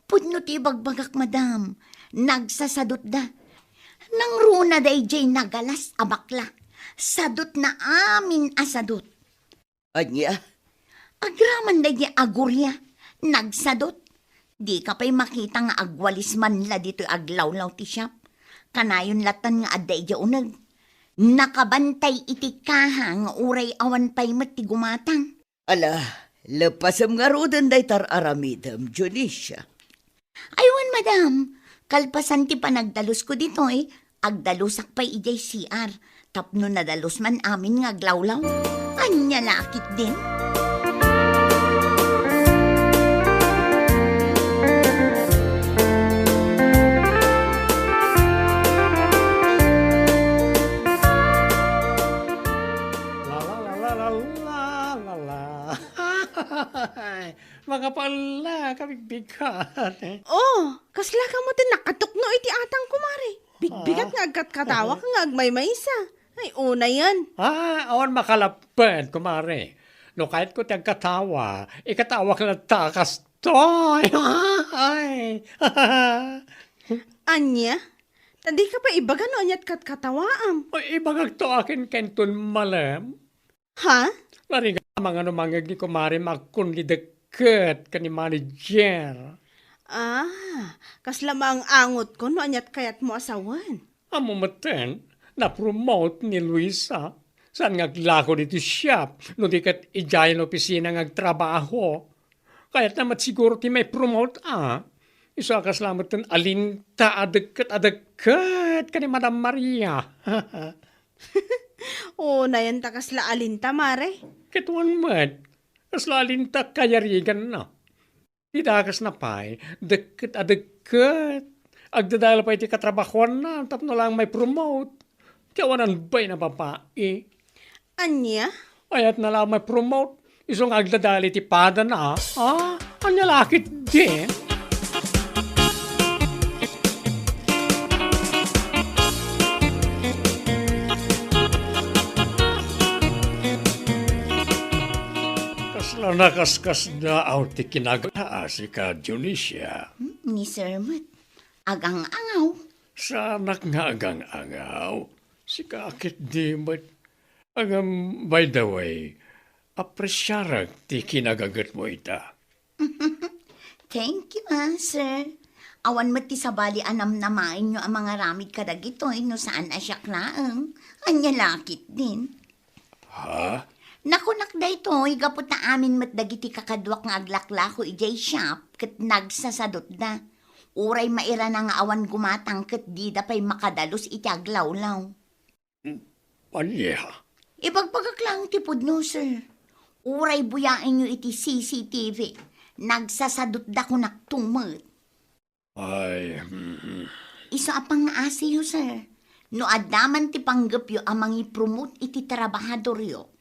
Pudno ti ibagbagak, madam. Nagsasadutda. Nangruna daydiay nagalas a bakla. Sadutna amin a sadut. Ania? Agraman daydiay aguria. Nagsadut. Dika pay makita nga agwalis man la ditoy aglawlaw ti shop. Kanayon latan nga adda idiay uneg. Nakabantay iti kaha nga uray awan pay met ti gumatang. Ala, lepasem ngaruden dayta ar-aramidem, Dionisia. Ay, wen, madam. Kalpasan ti panagdalusko ditoy, agdalusak pay idiay C R. Tapno nadalus man amin nga aglawlaw. Ania la ketdin? La, la, la, la, la, la, la, la. Ay, mga Pala, kabigbigat. Oh, kasla ka met ti nakatukno iti atang, kumare. Bigbigat Ah. nga agkatkatawak nga agmaymaysa. Ay, unayen. Ah, awan makalapped, kumare. No kayatko ti agkatawa, ikatawak latta kastoy. Ay. Ania? Ta dika pay ibaga no aniat katkatawaam. Ay, ibagak to akin kenton malem. Ha? Narigat, mangano mangngeg ni kumare, makkunli dekket ken ni manager. Ah, kasla maang-angotko no aniat kayatmo a sawen. Ammo metten, na-promote ni Luisa. Saan nga aglako ditoy shop, no di ket idiay opisina nga agtrabaho. Kayatna met siguro ti mai-promote a. Isu a kasla metten alinta a dekket a dekket ken ni Madam Maria. Unayen ta kasla alinta, mare. Ket wen met, kasla alinta kayariganna. Ti dakesna pay, dekket a dekket. Agdadael pay ti katrabahuanna tapno laeng mai-promote. Ti awanan bay a babai. Ania? Kayatna la mai-promote. Isu nga agdadael iti padana. Ah, ania la ketdin? Kasla nakaskasdaaw ti kinaga-, a, sika, Dionisia. Hmm, ni Sir met. Agang-angaw. Saanak nga agang-angaw. Sika ketdi met. Ngem, by the way, apresiarek ti kinagagetmo ita. Thank you, ah, sir. Awan met ti sabali a namnamaenyo a mangaramid kadagitoy no saan a siak laeng. Ania la ketdin? Ha? Nakunak daytoy gapu ta amin met dagiti kakaduak nga aglaklako idiay shop ket nagsasadutda. Uray mairana nga awan gumatang ket dida pay makadalus iti aglawlaw. Ania? Ibagbagak laeng ti pudno, sir. Uray buyaenyo iti C C T V, nagsasadutda kunakto met. Ay, mhm. Isu a pangngaasiyo, sir. No adda man ti panggepyo a mangipromote iti trabahadoryo,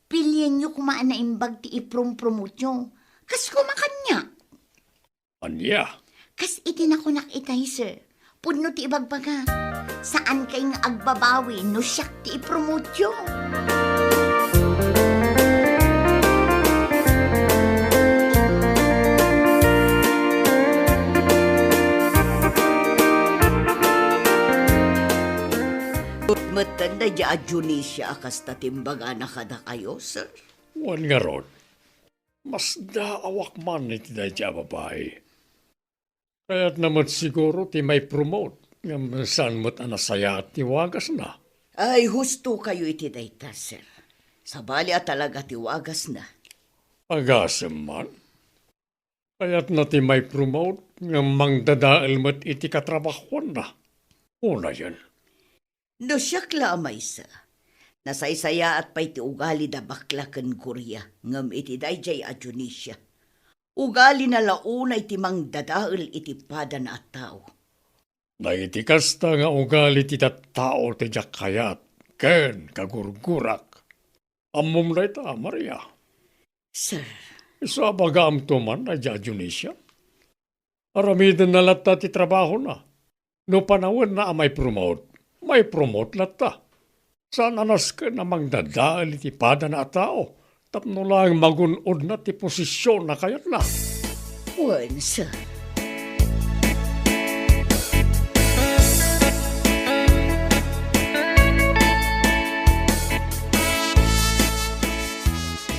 pilienyo koma a naimbag ti iprompromotyo. Kas koma kaniak. Ania? Kas iti nakunak itay, sir. Pudno ti ibagbagak. Saankay nga agbabawi no siak ti ipromotyo. Metten daydiay a Dionisia a kasta ti imbagana kadakayo, sir? Wen ngarud, masdaawak man iti daydiay a babai. Kayatna met siguro ti mai-promote, ngem saan met a nasayaat ti wagasna. Ay, hustokayo iti dayta, sir. Sabali a talaga ti wagasna. Agasem man. Kayatna ti mai-promote, ngem mangdadael met iti katrabahuanna. Unayen. No siak la a maysa, nasaysayaat pay ti ugali da bakla ken Gloria ngem iti daydiay a Dionisia. Ugalina la unay ti mangdadael iti padana a tao. Dagiti kasta nga ugali ti tattao ti diak kayat ken kagurgurak. Ammom dayta, Maria. Sir. Isu a bagaamto man daydiay a Dionisia. Aramidenna latta ti trabahona. No panawenna a mai-promote, mai-promote latta. Saan a nasken a mangdadael iti padana a tao tapno laeng magun-odna ti posisionna kayatna. Wen, sir.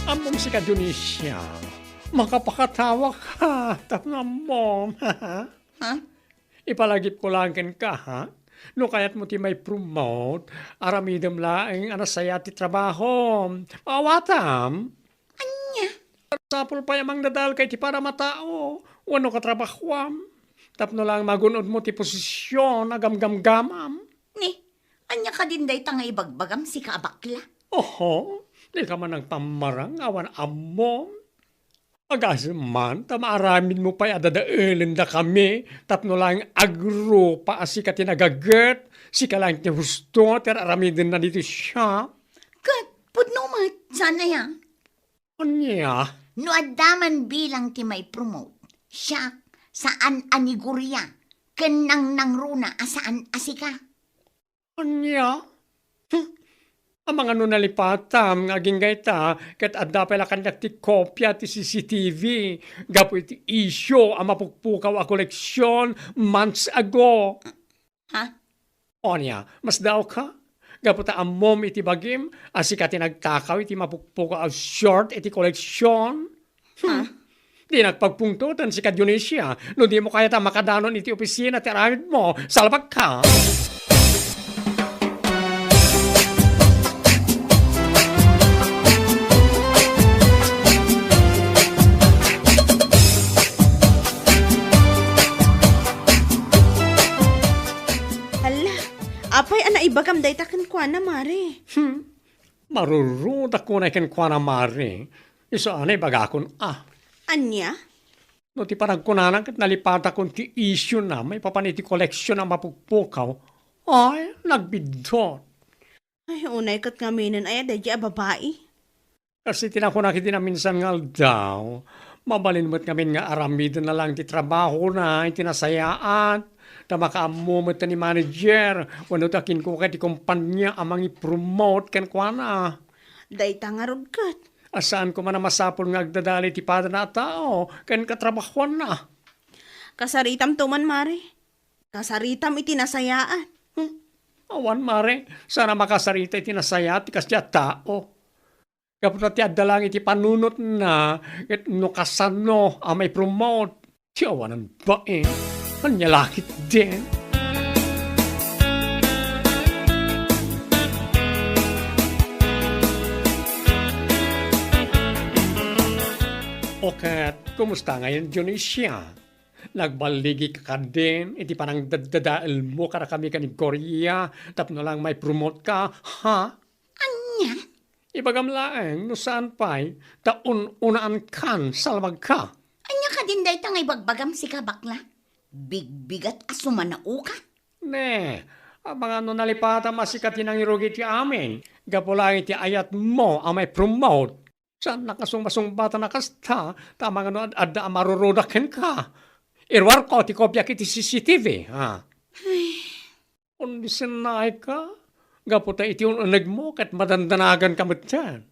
Ammom sika, Dionisia. Makapakatawa ka, tapno ammom. Ha? Ipalagipko laeng kenka, ha? No kayatmo ti mai-promote, aramidem laeng a nasayaat ti trabahom. Maawatam? Ania? Masapul pay a mangdadael ka iti padam a tao wenno katrabahuam tapno laeng magun-odmo ti posision a gamgamgamam. Ni, ania kadin dayta nga ibagbagam, sika a bakla? Oho, dika man nagpammarang awan ammom. Agasem man ta maaramidmo pay a dadaelendakami tapno laeng agrupa a sika ti nagaget, sika laeng ti husto ti ar-aramidenna ditoy siak. Ket pudno met, saan aya? Ania? No adda man bilang ti maipromote, siak, saan a ni Goria ken nangnangruna a saan a sika. Ania? Hmm. Amangan no nalipatam nga agingga ita ket adda pay la kaniak ti kopia ti C C T V gapu iti isyu a mapukpukaw a koleksion months ago. Ha? Ania, masdaawka? Gapu ta ammom iti bagim a sika ti nagtakaw iti mapukpukaw a short iti koleksion? Hmm. Ha? Dinak pagpungtoten sika, Dionisia, no dimo kayat a makadanon iti opisina ti aramidmo. Salbagka! Hala, apay a naibagam dayta kenkuana, Mare? Hmm. Marurudak unay kenkuana, Mare. Isu a naibagakon a. Ania? No ti panagkunana ket nalipatakon ti isyuna maipapan iti koleksion a mapukpukaw, ay, nagbiddut. Ay, unay ket ngaminen aya daydi a babai. Kas iti nakunak iti naminsan nga aldaw, mabalin met ngamin nga aramidenna laeng ti trabahona iti nasayaat, ta makaammo met ni manager wenno ti akinkuka iti kompania a mangipromote kenkuana. Dayta ngarud ket. A saan koma a masapul nga agdadal iti padana a tao ken katrabahuanna. Kasaritamto man, Mare. Kasaritam iti nasayaat. Hmm. Awan, Mare. Saan a makasarita iti nasayaat ti kasdiay a tao. Gapu ta ti adda laeng iti panunotna, ket no kasano a maipromote, ti awanan bain. Ania la ketdin? O ket, kumusta ngayon, Dionisia? Nagballigika kadin iti panangdaddadaelmo kadakami ken ni Goria tapno laeng maipromote ka, ha? Ania? Ibagam laeng no saan pay ta un-unaankan, salbagka. Ania kadin dayta nga ibagbagam sika, bakla? Bigbigat a sumanaoka? Ne, amangan no nalipatam a sika ti nangirugi iti amin, gapu laeng iti ayatmo a maipromote. Saannak a sumasungbatna kasta, ta amangan no ad-adda a marurudak kenka. Iruarko ti kopiak iti C C T V, ha? Ay. Undi sennayka, gapu ta iti un-unegmo ket madandanaganka metten.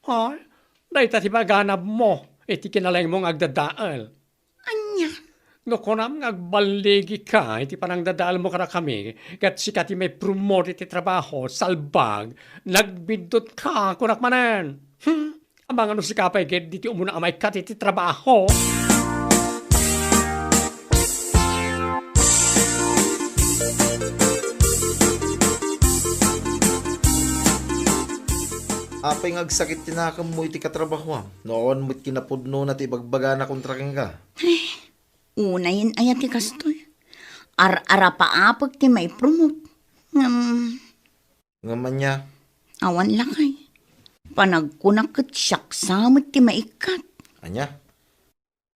Ay, dayta ti maganabmo iti kinalaingmo nga agdadael. Ania? No kunam nga agballigika iti panangdadaelmo kadakami, ket sika ti maipromote iti trabaho, salbag, nagbiddutka, kunak manen. Hmm? Amangan no sika pay ket ditoy umuna a maikkat iti trabaho. Apay nga agsakit ti nakemmo iti katrabahoam no awan met kinapudnona ti ibagbagana kontra kenka? Ay, unayen aya ti kastoy. Ar-arapaapek ti maipromote. Ngem, Ngem ania? Awan lakay. Panagkunak ket siak sa met ti maikkat. Ania?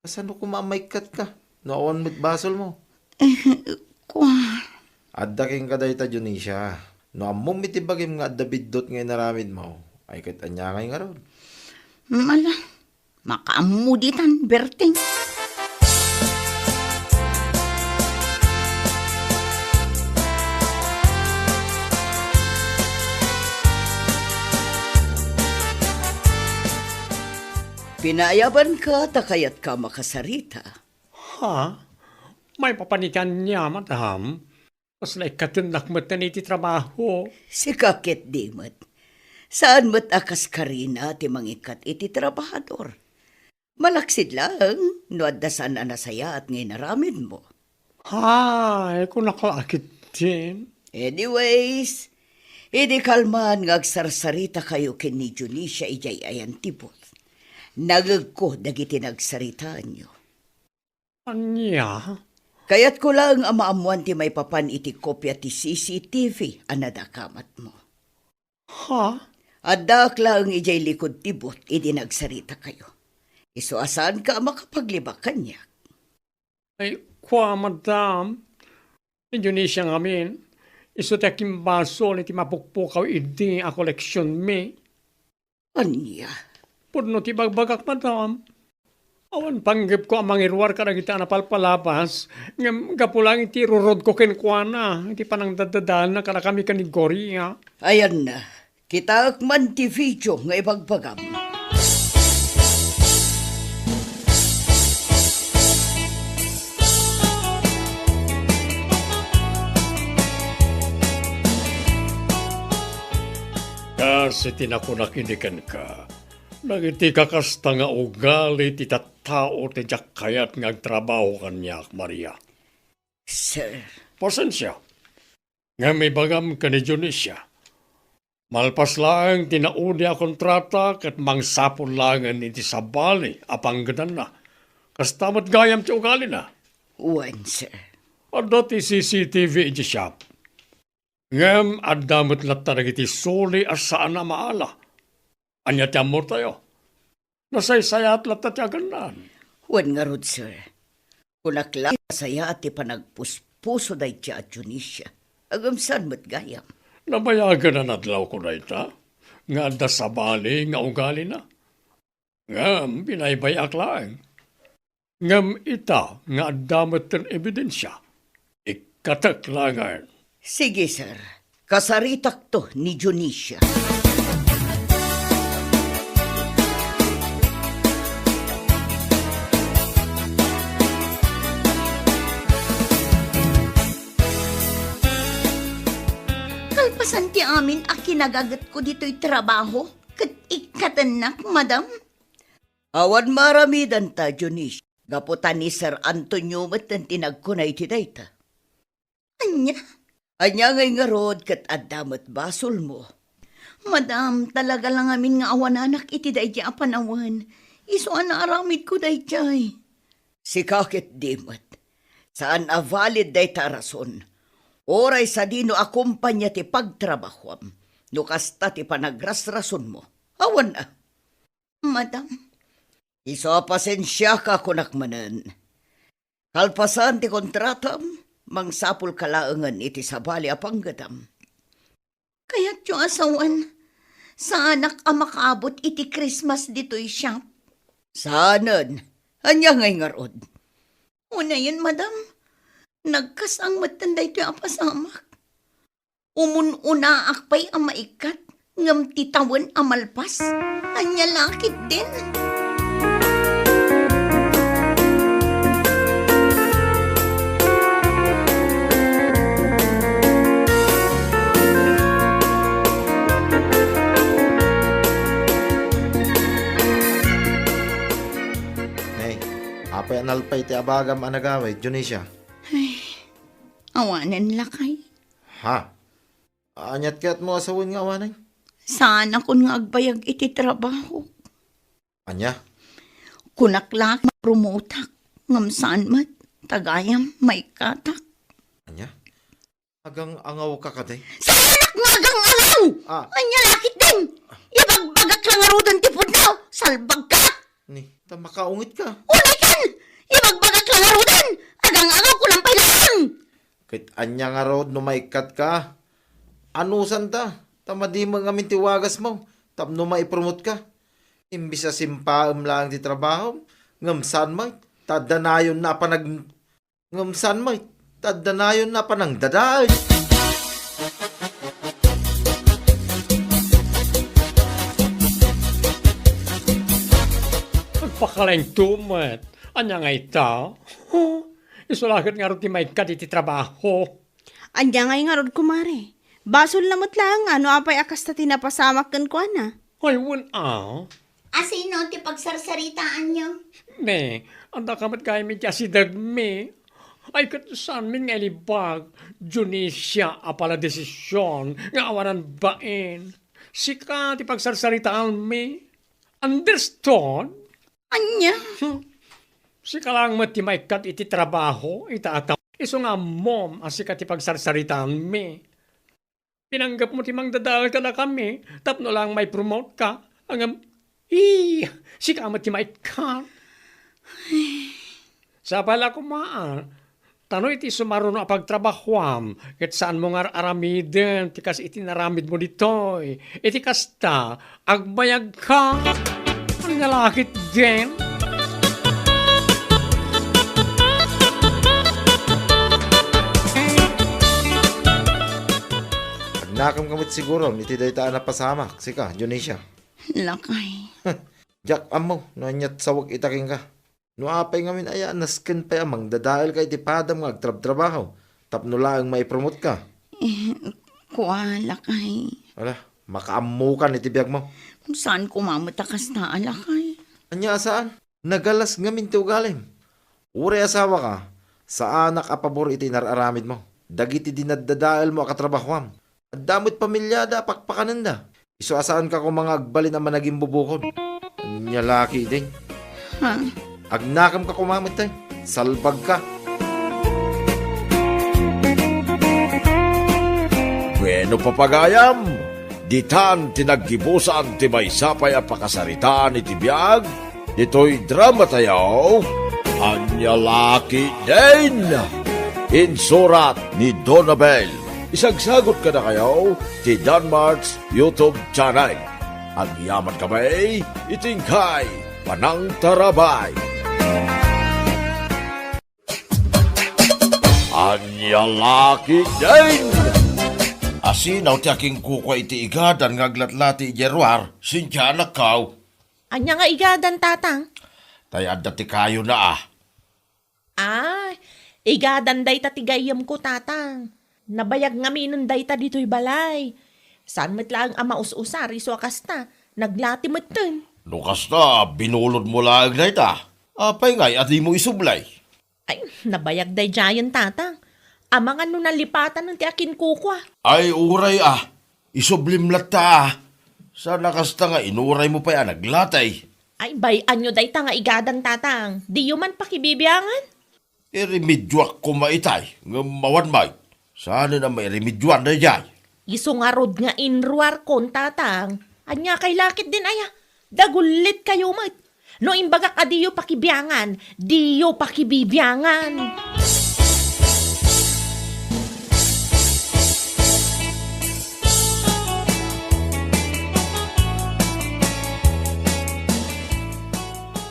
Kasano koma a maikkatka no awan met basolmo? Eh, kua. Adda kenka dayta, Dionisia. No ammom iti bagim nga adda biddut nga inaramidmo, ay ket ania ngay ngarud? Mala, makaammo ditan, Berting. Pinaayabanka ta kayatka makasarita. Ha? Maipapan iti ania, madam? Kasla ikkatennak metten iti trabaho. Sika ket di met. Saan met a kas Karina ti mangikkat iti trabahador. Malaksid laeng no adda saan a nasayaat nga inaramidmo. Hay, kunak la ketdin. Anyways, idi kalman nga agsarsaritakayo ken ni Dionisia idiay ayan ti booth, nangegko dagiti nagsaritaanyo. Ania? Kayatko laeng a maammoan ti maipapan iti kopia ti C C T V a nadakamatmo. Ha? Addaak laeng idiay likud ti booth idi nagsaritakayo. Isu a saanka a makapaglibak kaniak. Ay, kua, madam. Ni Dionisia ngamin, isu ti akimbasol iti mapukpukaw idi a koleksionmi. Ania? Pudno ti ibagbagak, madam. Awan panggepko a mangiruar kadagiti a napalpalabas, ngem gapu laeng iti irurodko kenkuana, iti panangdaddadaelna kadakami ken ni Gloria. Ayanna, kitaek man ti video nga ibagbagam. Kas iti nakunak idi kenka, dagiti kakasta nga ugali ti tattao ti diak kayat nga agtrabaho kaniak, Maria. Sir. Pasensia. Ngem ibagam ken ni Dionisia, malpas laeng ti naudi a kontrata ket mangsapul laengen iti sabali a panggedanna. Kasta met gayam ti ugalina. Wen, sir. Adda ti C C T V iti shop. Ngem adda met latta dagiti suli a saan a maala. Ania ti ammotayo? Nasaysayaat latta ti agannaan. Wen ngarud, sir. Kunak la, nasayaat ti panagpuspuso dayta a Dionisia. Ngem saan met gayam. Nabayagen a nadlawko dayta, nga adda sabali nga ugalina. Ngem binaybay-ak laeng. Ngem ita nga adda metten ebidensia, ikkatek laengen. Sige, sir. Kasaritakto ni Dionisia. Kalpasan ti amin a kinagagetko ditoy trabaho, ket ikkatennak, madam? Awan maaramidanta, Dionisia, gapu ta ni Sir Antonio metten ti nagkuna iti dayta. Ania? Ania ngay ngarud ket adda met basolmo? Madam, talaga la ngamin nga awananak iti daydi a panawen. Isu a naaramidko daydiay. Sika ket di met. Saan a valid dayta a rason. Uray sadino a kumpania ti pagtrabahoam, no kasta ti panagrasrasonmo. Awan a. Madam. Isu a pasensiaka, kunak manen. Kalpasan ti kontratam, mangsapulka laengen iti sabali a panggedam. Kayatyo a sawen, saanak a makaabut iti Christmas ditoy shop? Saanen. Ania ngay ngarud? Unayen, madam. Nagkasang metten daytoy a pasamak. Umun-unaak pay a maikkat, ngem ti tawen a malpas, ania la ketdin? Nay, apay a nalpay ti abagam a nagawid, Dionisia? Ay, awanen lakay. Ha? Aniat kayatmo a sawen nga awanen? Saanakon nga agbayag iti trabaho. Ania? Kunak la a mapromotak, ngem saan met, ta gayam maikkatak. Ania? Agang-angawka kadi? Saanak nga agang-angaw! Ah. Ania la ketdin? Ibagbagak la ngaruden ti pudno! Salbagka! Ni, ta makaungitka. Unaykan! Ibagbagak la ngaruden! Agang-angawko lang pay laeng! Ket ania ngarud no maikkatka? Anusanta, ta madi met ngamin ti wagasmo tapno maipromotka. Imbes a simpaem laeng ti trabahom, ngem saan met, ta adda nayonna a panag-, ngem saan met, ta adda nayonna a panangdadael. Agpakalento met. Ania nga ita? Huh? Isu la ket ngarud ti maikkat iti trabaho. Ania ngay ngarud, kumare? Basolna met laeng a no apay a kasta ti napasamak kenkuana. Ay, wen a. Asino ti pagsarsaritaanyo? Me, adda ka met gayam iti asidegmi. Ay, ket saanmin nga ilibag, Dionisia a pala desision nga awanan bain. Sika ti pagsarsaritaanmi. Understood? Ania? Hmm. Sika laeng met ti maikkat iti trabaho, ita a tao. Isu nga ammom a sika ti pagsarsaritaanmi. Pinanggepmo ti mangdadael kadakami tapno laeng maipromote ka. Ngem, ih, sika met ti maikkat. Sapay la koma, ah. Ta no iti sumaruno a pagtrabahoam, ket saanmo nga ar-aramiden ti kas iti naramidmo ditoy. Iti kasta, agbayagka. Nalakit din. Agnakemka met siguro iti dayta a napasamak, sika, Dionisia. Lakay. Diak ammo no aniat sawek ita kenka. No apay ngamin aya, nasken pay a mangdadaelka iti padam nga agtrabtrabaho tapno laeng maipromotka. Eh, kua, lakay. Ala, makaammokan iti biagmo. Saan koma met a kasta a lakay. Ania a saan? Nagalas ngamin ti ugalim. Uray asawaka, saanak a pabor iti inar-aramidmo. Dagiti dinaddadaelmo a katrabahoam, adda met pamiliada a pakpakanenda. Isu a saanka koma nga agbalin a managimbubukod. Ania la ketdin? Ha? Agnakemka koma metten. Salbagka. Bueno, papagayam, ditan ti naggibusan ti maysa pay a pakasaritaan iti biag ditoy dramatayo, Ania la ketdin? Insurat ni Donabel. Isagsagot kadakayo ti Danmart's YouTube channel. Agyamankami iti inkay panangtarabay. Ania la ketdin? Asinaw ti akinkukua iti igadan nga aglatlati idiay ruar, Cynthia, anakko? Ania nga igadan, Tatang? Tay adda ti kayona a. Ah, igadan dayta ti gayyemko, Tatang. Nabayag ngaminen dayta ditoy balay. Saan met laeng a maus-usar isu a kasta, naglati metten. No kasta, binulodmo laeng dayta. Apay ngay a dimo isubli? Ay, nabayag daydiayen, Tatang. Amangan no nalipatanen ti akinkukua. Ay, uray a. Isublim latta a. Saan a kasta nga inuraymo pay a naglati. Ay, bay-anyo dayta nga igadan, Tatang. Diyo man pakibibiangan? Iremedioak koma itay, ngem awan met. Saanen a mairemedioan daydiay. Isu ngarud nga inruarkon, Tatang. Ania kay la ketdin aya? Dagullit kayo met. No imbagak a diyo pakibiangan, diyo pakibibiangan.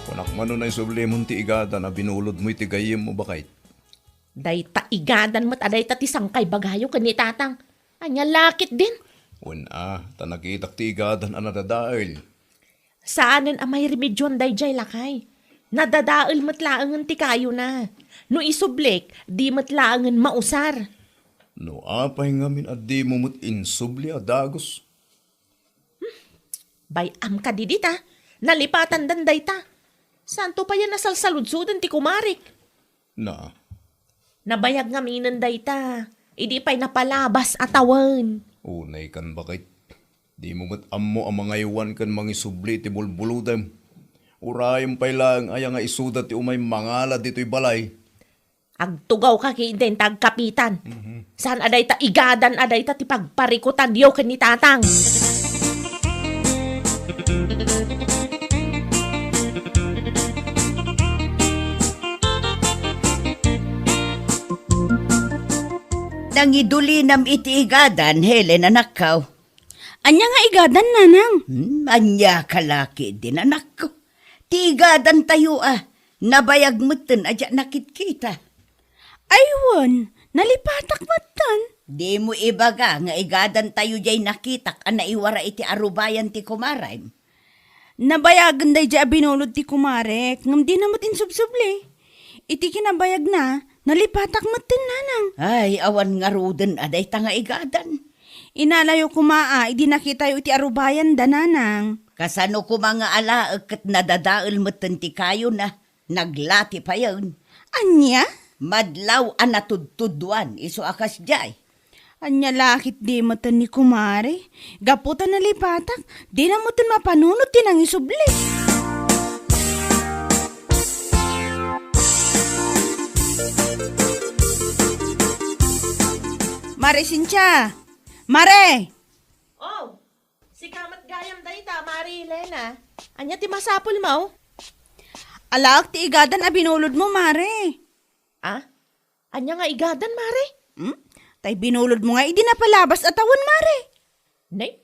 Kunak man no naisublimon ti igadan a binulodmo iti gayyemmo, baket. Dayta igadan met a dayta ti sangkaibagayo ken ni Tatang. Ania la ketdin? Wen a, ta nakitak ti igadan a nadadael. Saanen a mairemedioan daydiay, lakay. Nadadael met laengen ti kayona. No isublik, di met laengen mausar. No apay ngamin a dimo met insubli a dagus? Bay-am kadi dita. Nalipatandan dayta. Saanto pay a nasalsaludsoden ti kumarek? Na. Nabayag ngaminen dayta. Idi pay napalabas a tawen. Unay kan, baket. Dimo met ammo a mangaywan ken mangisubli iti bulbulodem. Urayem pay laeng aya nga isuda ti umay mangala ditoy balay. Agtugawka ketdin ta agkapitan. Mhm. Saan a dayta igadan a dayta ti pagparikutanyo ken ni Tatang. Nangidulinam iti igadan, Helen, anakko. Ania nga igadan, nanang? Hmm, ania ka la ketdin, anakko? Ti igadantayo a, nabayag metten a diak nakitkita. Ay wen, nalipatak metten. Dimo ibaga nga igadantayo diay nakitak a naiwara iti arubayan ti kumarem? Nabayagen daydiay a binulod ti kumarek, ngem dina met insubsubli. Iti kinabayagna, nalipatak metten, nanang. Ay, awan ngaruden a dayta nga igadan. Inalayo koma a idi nakitayo iti arubayanda, nanang. Kasano koma nga alaek ket nadadael metten ti kayona? Naglati payen. Ania? Madlaw a natudtuduan isu a kasdiay. Ania la ketdi metten ni kumare? Gapu ta nalipatak, dina metten mapanunot ti nangisubli. Mare Cynthia! Mare! Oh, sika met gayam dayta, Mare Elena. Ania ti masapulmo? Alaek ti igadan a binulodmo, Mare. Ah? Ania nga igadan, Mare? Hmm? Tay binulodmo nga idi napalabas a tawen, Mare. Nay,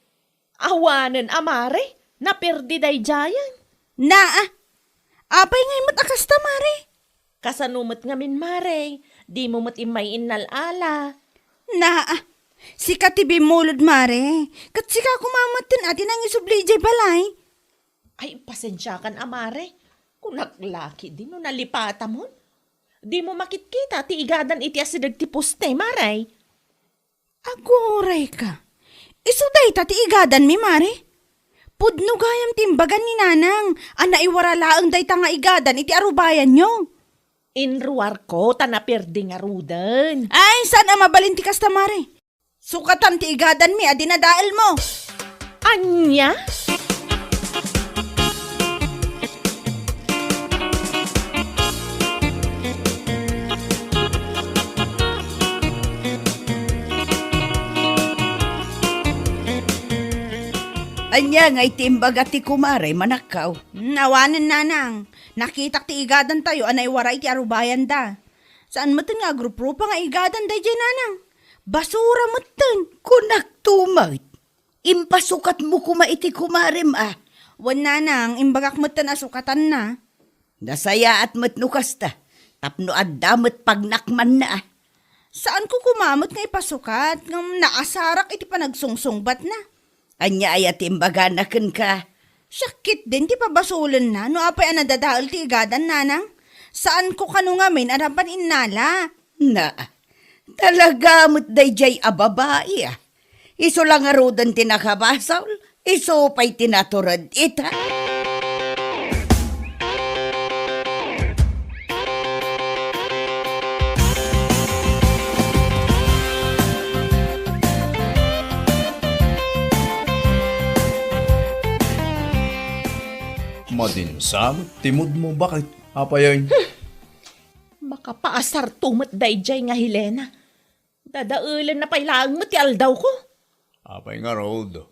awanen a, Mare. Naperdi daydiayen. Naa, apay ngay met a kasta, Mare? Kasano met ngamin, Mare? Dimo met immay innal-ala. Naa, sika ti bimmulod, Mare. Ket sika koma metten a ti nangisubli idiay balay. Ay, pasensiakan a, Mare. Kunak la ketdi no nalipatamon. Dimo makitkita ti igadan iti asideg ti poste, Mare. Agurayka. Isu dayta ti igadanmi, Mare. Pudno gayam ti imbagan ni Nanang a naiwara laeng dayta nga igadan iti arubayanyo. Inruarko ta naperdi ngaruden. Ay, saan a mabalin ti kasta, Mare. Sukatam ti igadanmi a dinadaelmo. Ania? Ania ngay ti imbaga ti kumare, manakkaw? Awanen, Nanang. Nakitak ti igadantayo a naiwara iti arubayanda. Saan metten nga agruprupa nga igadan daydiay, Nanang. Basura metten. Kunakto met. Impasukatmo koma iti kumarem a. Wen, Nanang, imbagak metten a sukatanna. Nasayaat met no kasta, tapno adda met pagnakmanna a. Saanko koma met nga ipasukat, ngem naasarak iti panagsungsungbatna. Ania aya ti imbagana kenka? Siak ketdin ti pabasolenna no apay a nadadael ti igadan, Nanang. Saanko kano ngamin a napan innala. Na, talaga met daydiay a babai a. Isu la ngaruden ti nakabasol, isu pay ti natured ita. Madinsa met ti moodmo, baket, apay? Makapaasarto met daydiay nga Helena. Dadaelenna pay laeng met ti aldawko. Apay ngarud?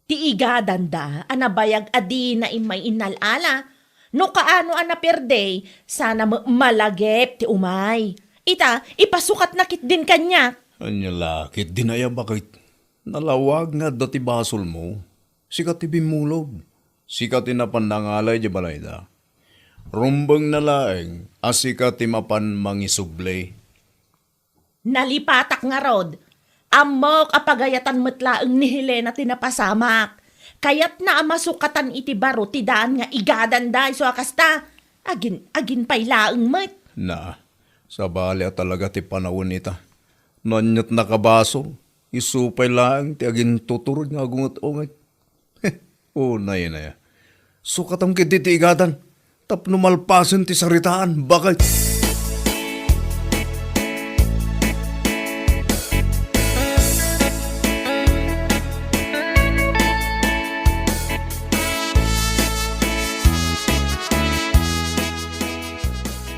Ti igadanda a nabayag a dina immay innal-ala. No kaano a naperdi, sana met malagip ti umay. Ita, ipasukatna ketdin kaniak. Ania la ketdin aya, baket? Nalawag nga adda ti basolmo. Sika ti bimmulog. Sika ti napan nangalay idiay balayda. Rumbengna laeng a sika ti mapan mangisubli. Nalipatak ngarud. Ammok a pagayatan met laeng ni Helena ti napasamak. Kayatna a masukatan iti baro ti daan nga igadanda isu a kasta. Agin, agin pay laeng met. Na, sabali a talaga ti panawen ita. No ania't nakabasol, isu pay laeng ti agintutured nga agunget-unget. Unay, unay. Sukatam ketdi ti igadan tapno malpasen ti saritaan, baket.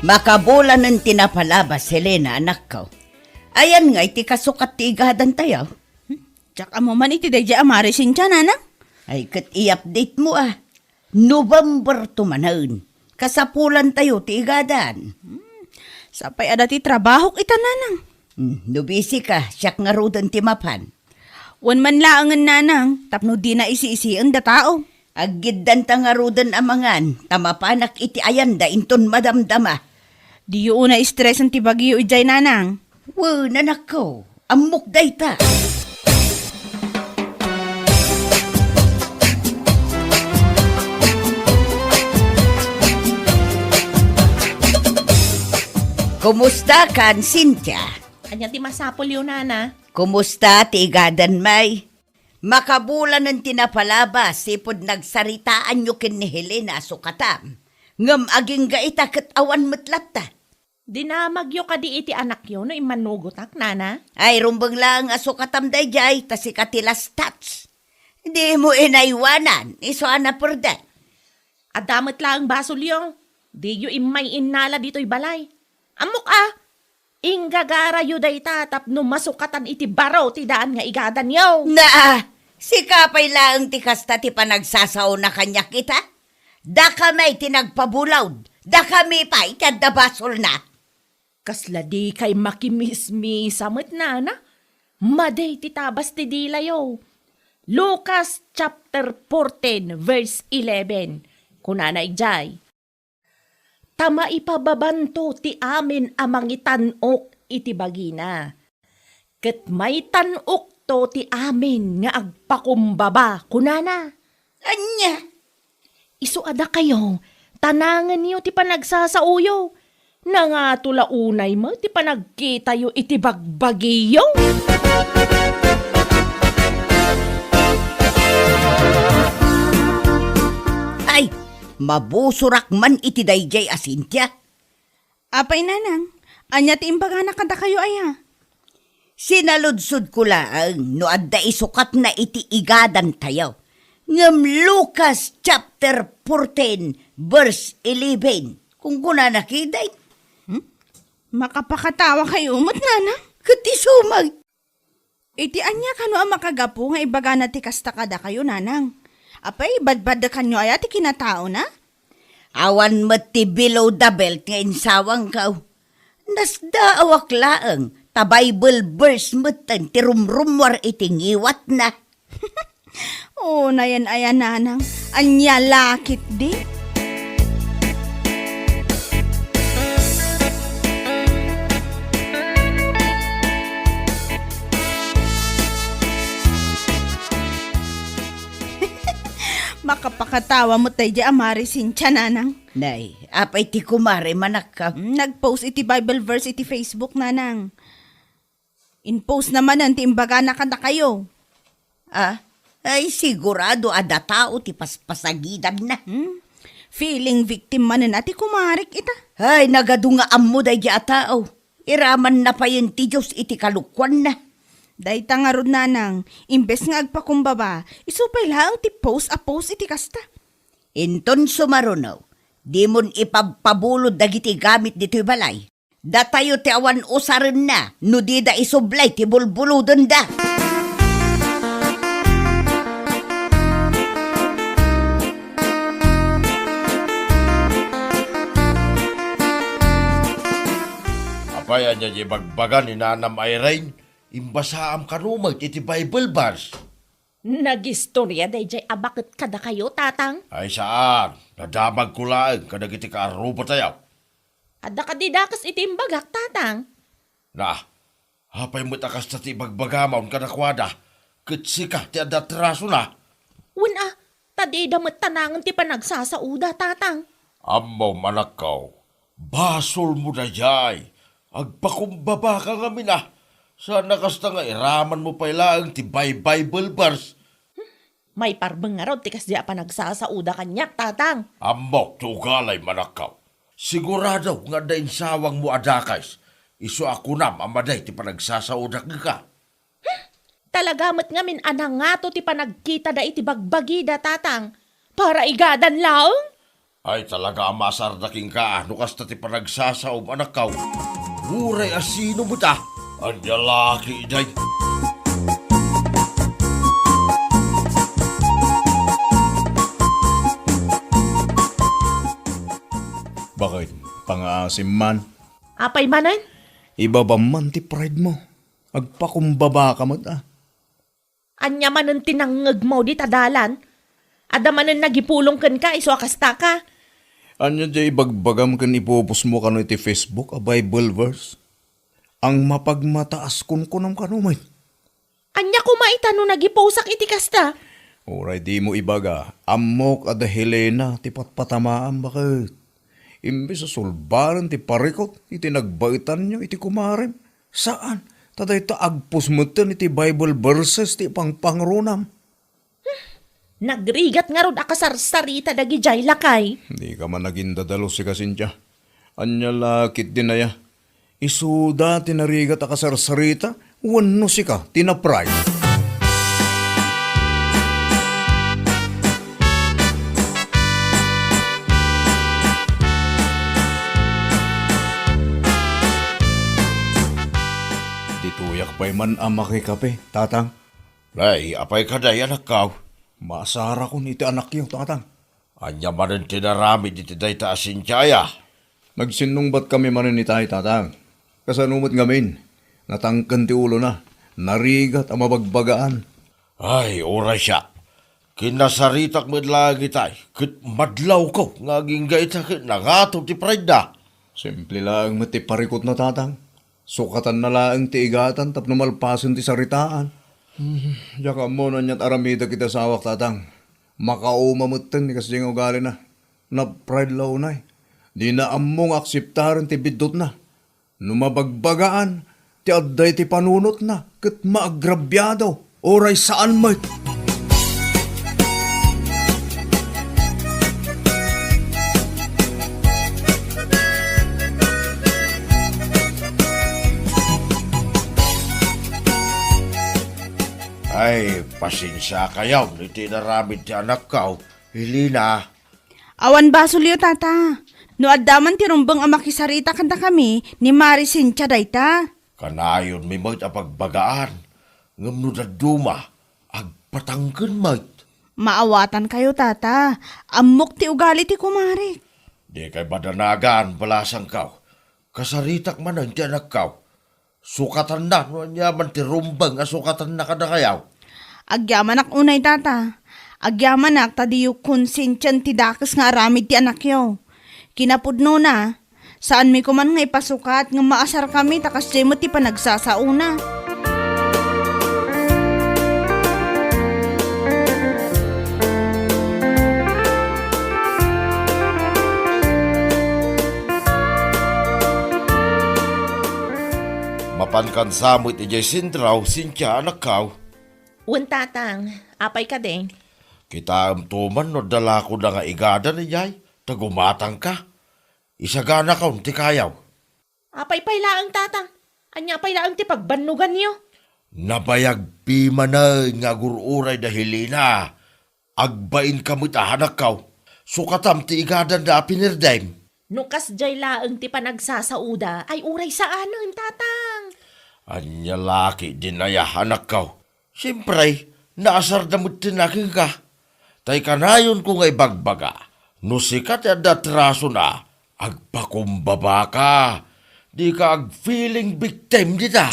Makabulanen ti napalabas, Helena, anakko. Ayan nga iti kasukat ti igadantayo? Diak ammo man iti daydiay a Mare Cynthia, Nanang. Ay, ket i-update mo, a. November to manen. Kasapulantayo ti igadan. Hmm, sapay adda ti trabahok ita, Nanang. Hmm, no busy ka, siak ngaruden ti mapan. Wen man laengen, Nanang, tapno dina isi-isien da tao. Aggiddanta ngaruden a mangan, ta mapanak iti ayanda inton madamdama. Diyo unay stresen ti bagyo idiay, Nanang. Wen, anakko, ammok dayta. Kumusta kan, Cynthia? Ania ti masapulyo, Nana? Kumusta ti igadan, May? Makabulanen ti napalabas, sipud nagsaritaanyo ken ni Helena a sukatam. Ngem agingga ita ket awan met latta. Dinamagyo kadi iti anakyo no immanugotak, Nana? Ay, rumbeng laeng a sukatam daydiay, ta sika ti last touch. Dimo inaywanan, isu a napurda. Adda met laeng basolyo. Diyo immay innala ditoy balay. Ammok a, inggagarayo dayta tapno masukatan iti baro ti daan nga igadanyo. Naa, sika pay laeng ti kasta ti panagsasaona kaniak ita? Dakami ti nagpabulaw, dakami pay ti adda basolna. Kasla dikay makimismisa met, Nana? Madi ti tabas ti dilayo. Lucas chapter fourteen, verse eleven. kunana idiay. Ta maipababanto ti amin a mangitan-ok iti bagina. Ket maitan-okto ti amin nga agpakumbaba, kunana. Ania? Isu a dakayo, tanangenyo ti panagsasaoyo. Nangato la unay met ti panagkitayo iti bagbagiyo. Ay, mabusorak man iti daydiay a Cynthia. Apay, nanang, ania ti imbagana kadakayo aya? Sinaludsodko laeng no adda isukatna iti igadantayo. Ngem Lucas chapter fourteen, verse eleven, kunkunana ketdin. Hmm? Makapakatawa kayo met, nanang? Ket isu met. Iti ania kano a makagapu nga ibagana ti kasta kadakayo, nanang? Apay, badbadekanyo aya ti kinataona? Awan met ti below the belt nga insawangko. Nasdaawak laeng ta Bible verse metten ti rumrummuar iti ngiwatna. Unayen aya, nanang, ania la ketdi? Makapakatawa met daydiay a Mari Cynthia, nanang. Nay, apay ti kumare, manakko? Mm, nag-post iti Bible verse iti Facebook, nanang. In-post na manen ti imbagana kadakayo. Ah, ay, sigurado adda tao ti paspasagidanna. Hmm? Feeling victim manen a ti kumarek ita. Ay, nagadu nga ammo daydiay a tao. Iramanna payen ti Dios iti kalokuanna. Dayta ngarud, nanang, imbes nga agpakumbaba, isu pay laeng ti post a post iti kasta. Inton sumaruno, dimon ipabpabulod dagiti gamit ditoy balay. Datayo ti awan usarenna no dida isublay ti bulbulodenda. Apay, ania ti ibagbaga ni Nanam Irene? Imbasaam kano met iti Bible verse. Nagistoria daydiay a baket kadakayo, Tatang? Ay, saan. Nadamagko laeng kadagiti kaarrubatayo. Adda kadi dakes iti imbagak, Tatang? Na, apay met a kasta ti ibagbagam kadakuada, ket sika ti adda atrasona? Wen a, ta dida met tanangen ti panagsasaoda, Tatang. Ammom, anakko, basolmo daydiay. Agpakumbabaka ngamin a. Saan a kasta nga iramanmo pay laeng ti Bi-, Bible verse. Maiparbeng ngarud ti kasdiay a panagsasaoda kaniak, Tatang. Ammok ti ugalim, anakko. Sigurado nga adda insawangmo a dakes, isu a kunam a madi ti panagsasaoda kenka. Talaga met ngamin a nangato ti panagkitada iti bagbagida, Tatang. Para igadan laeng? Ay, talaga a masarda kenka no kasta ti panagsasaom, anakko. Uray a sino met a, ania la ketdi? Baket, pangaasim man. Apay manen? Ibabam man ti pride mo. Agpakumbabaka met a. Ania manen ti nangngegmo dita dalan? Adda manen nagipulong kenka isu a kastaka? Ania ti ibagbagam ken ipupusmo kano iti Facebook a Bible verse? Ang mapagmataas kunkunam kano met. Ania koma ita no nagiposak iti kasta? Uray dimo ibaga, ammok a da Helena ti patpatamaam, baket. Imbes a sulbaren ti parikut iti nagbaetanyo iti kumarem, saan, ta dayta agpus metten iti Bible verses ti ipangpangrunam. Nagrigat ngarud a kasarsarita dagidiay, lakay. Dika man agindadalo, sika, Cynthia. Ania la ketdin aya? Isuda ti narigat a kasarsarita wenno sika ti na-pride? Ditoyak pay man a makikape, Tatang. Nay, apay kadi, anakko? Maasarakon iti anakyo, Tatang. Ania manen ti naramid iti dayta a Cynthia aya? Nagsinnungbatkami manen itay, Tatang. Kasano met ngamin? Natangken ti ulona. Narigat a mabagbagaan. Ay, uray siak. Kinasaritak met laeng itay, ket madlawko nga agingga ita ket nangato ti pridena. Simple laeng met ti parikutna, tatang. Sukatanna laeng ti igadan tapno malpasen ti saritaan. Hmm, diak ammo no aniat aramidek iti asawak, tatang. Makauma metten ni kasdiay nga ugalina. Nagpride la unay. Dina ammo nga akseptaren ti biddutna. No mabagbagaan ti adda iti panunotna ket maagrabiado, uray saan met. Ay, pasensiakayo iti inaramid ti anakko, Helena. Awan basolyo, tata. No adda man ti rumbeng a makisarita kadakami ni Mare Cynthia dayta. Kanayonmi met a pagbagaan, ngem no dadduma, agpatangken met. Maawatankayo, tata. Ammok ti ugali ti kumarek. Dikay madanagan, balasangko. Kasaritak manen ti anakko. Sukatanna no aniaman ti rumbeng a sukatanna kadakayo. Agyamanak unay, tata. Agyamanak ta diyo konsensian ti dakes nga aramid ti anakyo. Kinapudnona, saanmi koman nga ipasukat ngem maasarkami ta kasdiay met ti panagsasaona. Mapankansa met idiay sentro, Cynthia, anakko. Wen, tatang. Apay kadi? Kitaemto man no adda lakoda nga igadan idiay, ta gumatangka. Isaganakon ti kayaw. Apay pay laeng, tatang? Ania pay laeng ti pagbannoganyo? Nabayagpi manen nga agur-uray da Helena. Agbainka met a, anakko. Sukatam ti igadanda a pinirdem. No kasdiay laeng ti panagsasaoda, ay uray saanen, tatang. Ania la ketdin aya, anakko? Siempre, naasarda metten a kenka. Tay kanayonko nga ibagbaga, no sika ti adda atrasona, agpakumbabaka. Dika ag-feeling victim dita.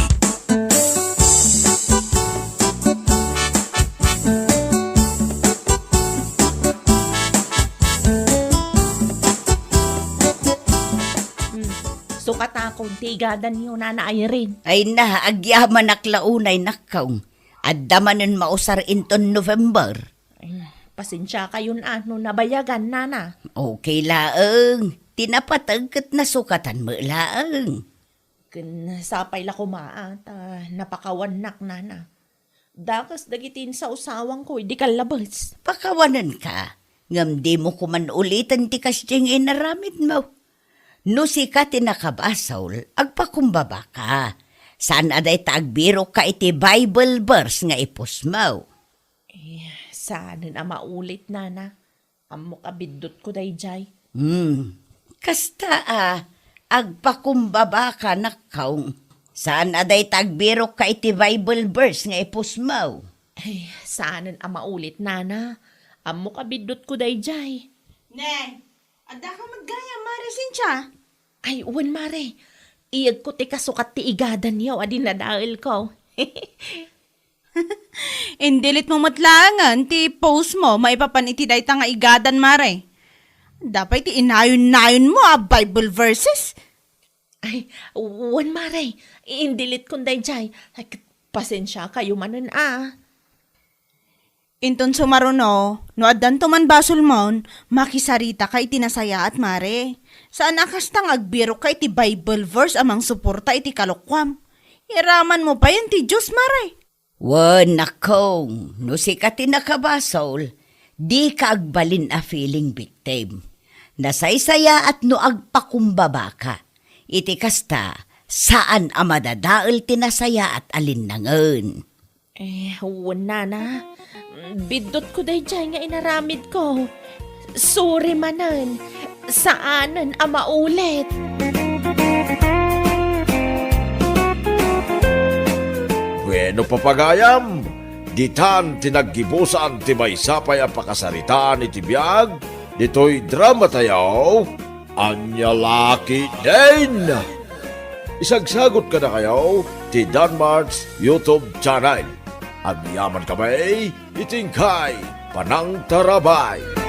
Hmm. Sukatakon ti igadanyo, Nana Irene. Ay na, agyamanak la unay, nakkaw. Adda manen mausar inton November. Ay, pasensiakayon a no nabayagan, nana. Okay laeng. Ti napateg ket nasukatan met laeng. Ken sapay la koma a ta napakawannak, nana. Dakes dagiti insawsawangko idi kallabes. Pakawanenka, ngem dimo koman uliten ti kasdiay nga inaramidmo. No sika ti nakabasol, agpakumbabaka. Saan a dayta agbirokka iti Bible verse nga ipusmo. Eh, saanen a maulit, nana. Ammok a biddutko daydiay. Hmm. Kasta a, agpakumbabaka, nakkaw. Saan a dayta agbirokka iti Bible verse nga ipusmo. Ay, saanen a maulit, nana. Ammok a biddutko daydiay. Ne, addaka met gayam, Mare Cynthia? Ay, wen, Mare. Iyegko ti kasukat ti igadanyo a dinadaelko. Indelete mo met laengen ti post mo maipapan iti dayta nga igadan, Mare. Adda pay ti inayon-nayonmo a Bible verses. Ay, wen, Mare. Indeletekon daydiay. Ay, ket pasensiakayo manen a. Inton sumaruno, no addanto man basolmon, makisaritaka iti nasayaat, Mare. Saan a kasta nga agbirokka iti Bible verse a mangsuporta iti kalokuam. Iramanmo payen ti Dios, Mare. Wen, nakkaw, no sika ti nakabasol, dika agbalin a feeling victim. Nasaysayaat no agpakumbabaka. Iti kasta, saan a madadael ti nasayaat a linnangen. Eh, wen, nana. Biddutko daydiay nga inaramidko. Sorry manen. Saanen a maulit. Bueno, papagayam, ditan ti naggibusan ti maysa pay a pakasaritaan iti biag ditoy dramatayo, Ania La Ketdin. Isagsagut kadakayo ti Danmart's YouTube channel. Agyamankami iti inkay Panangtarabay.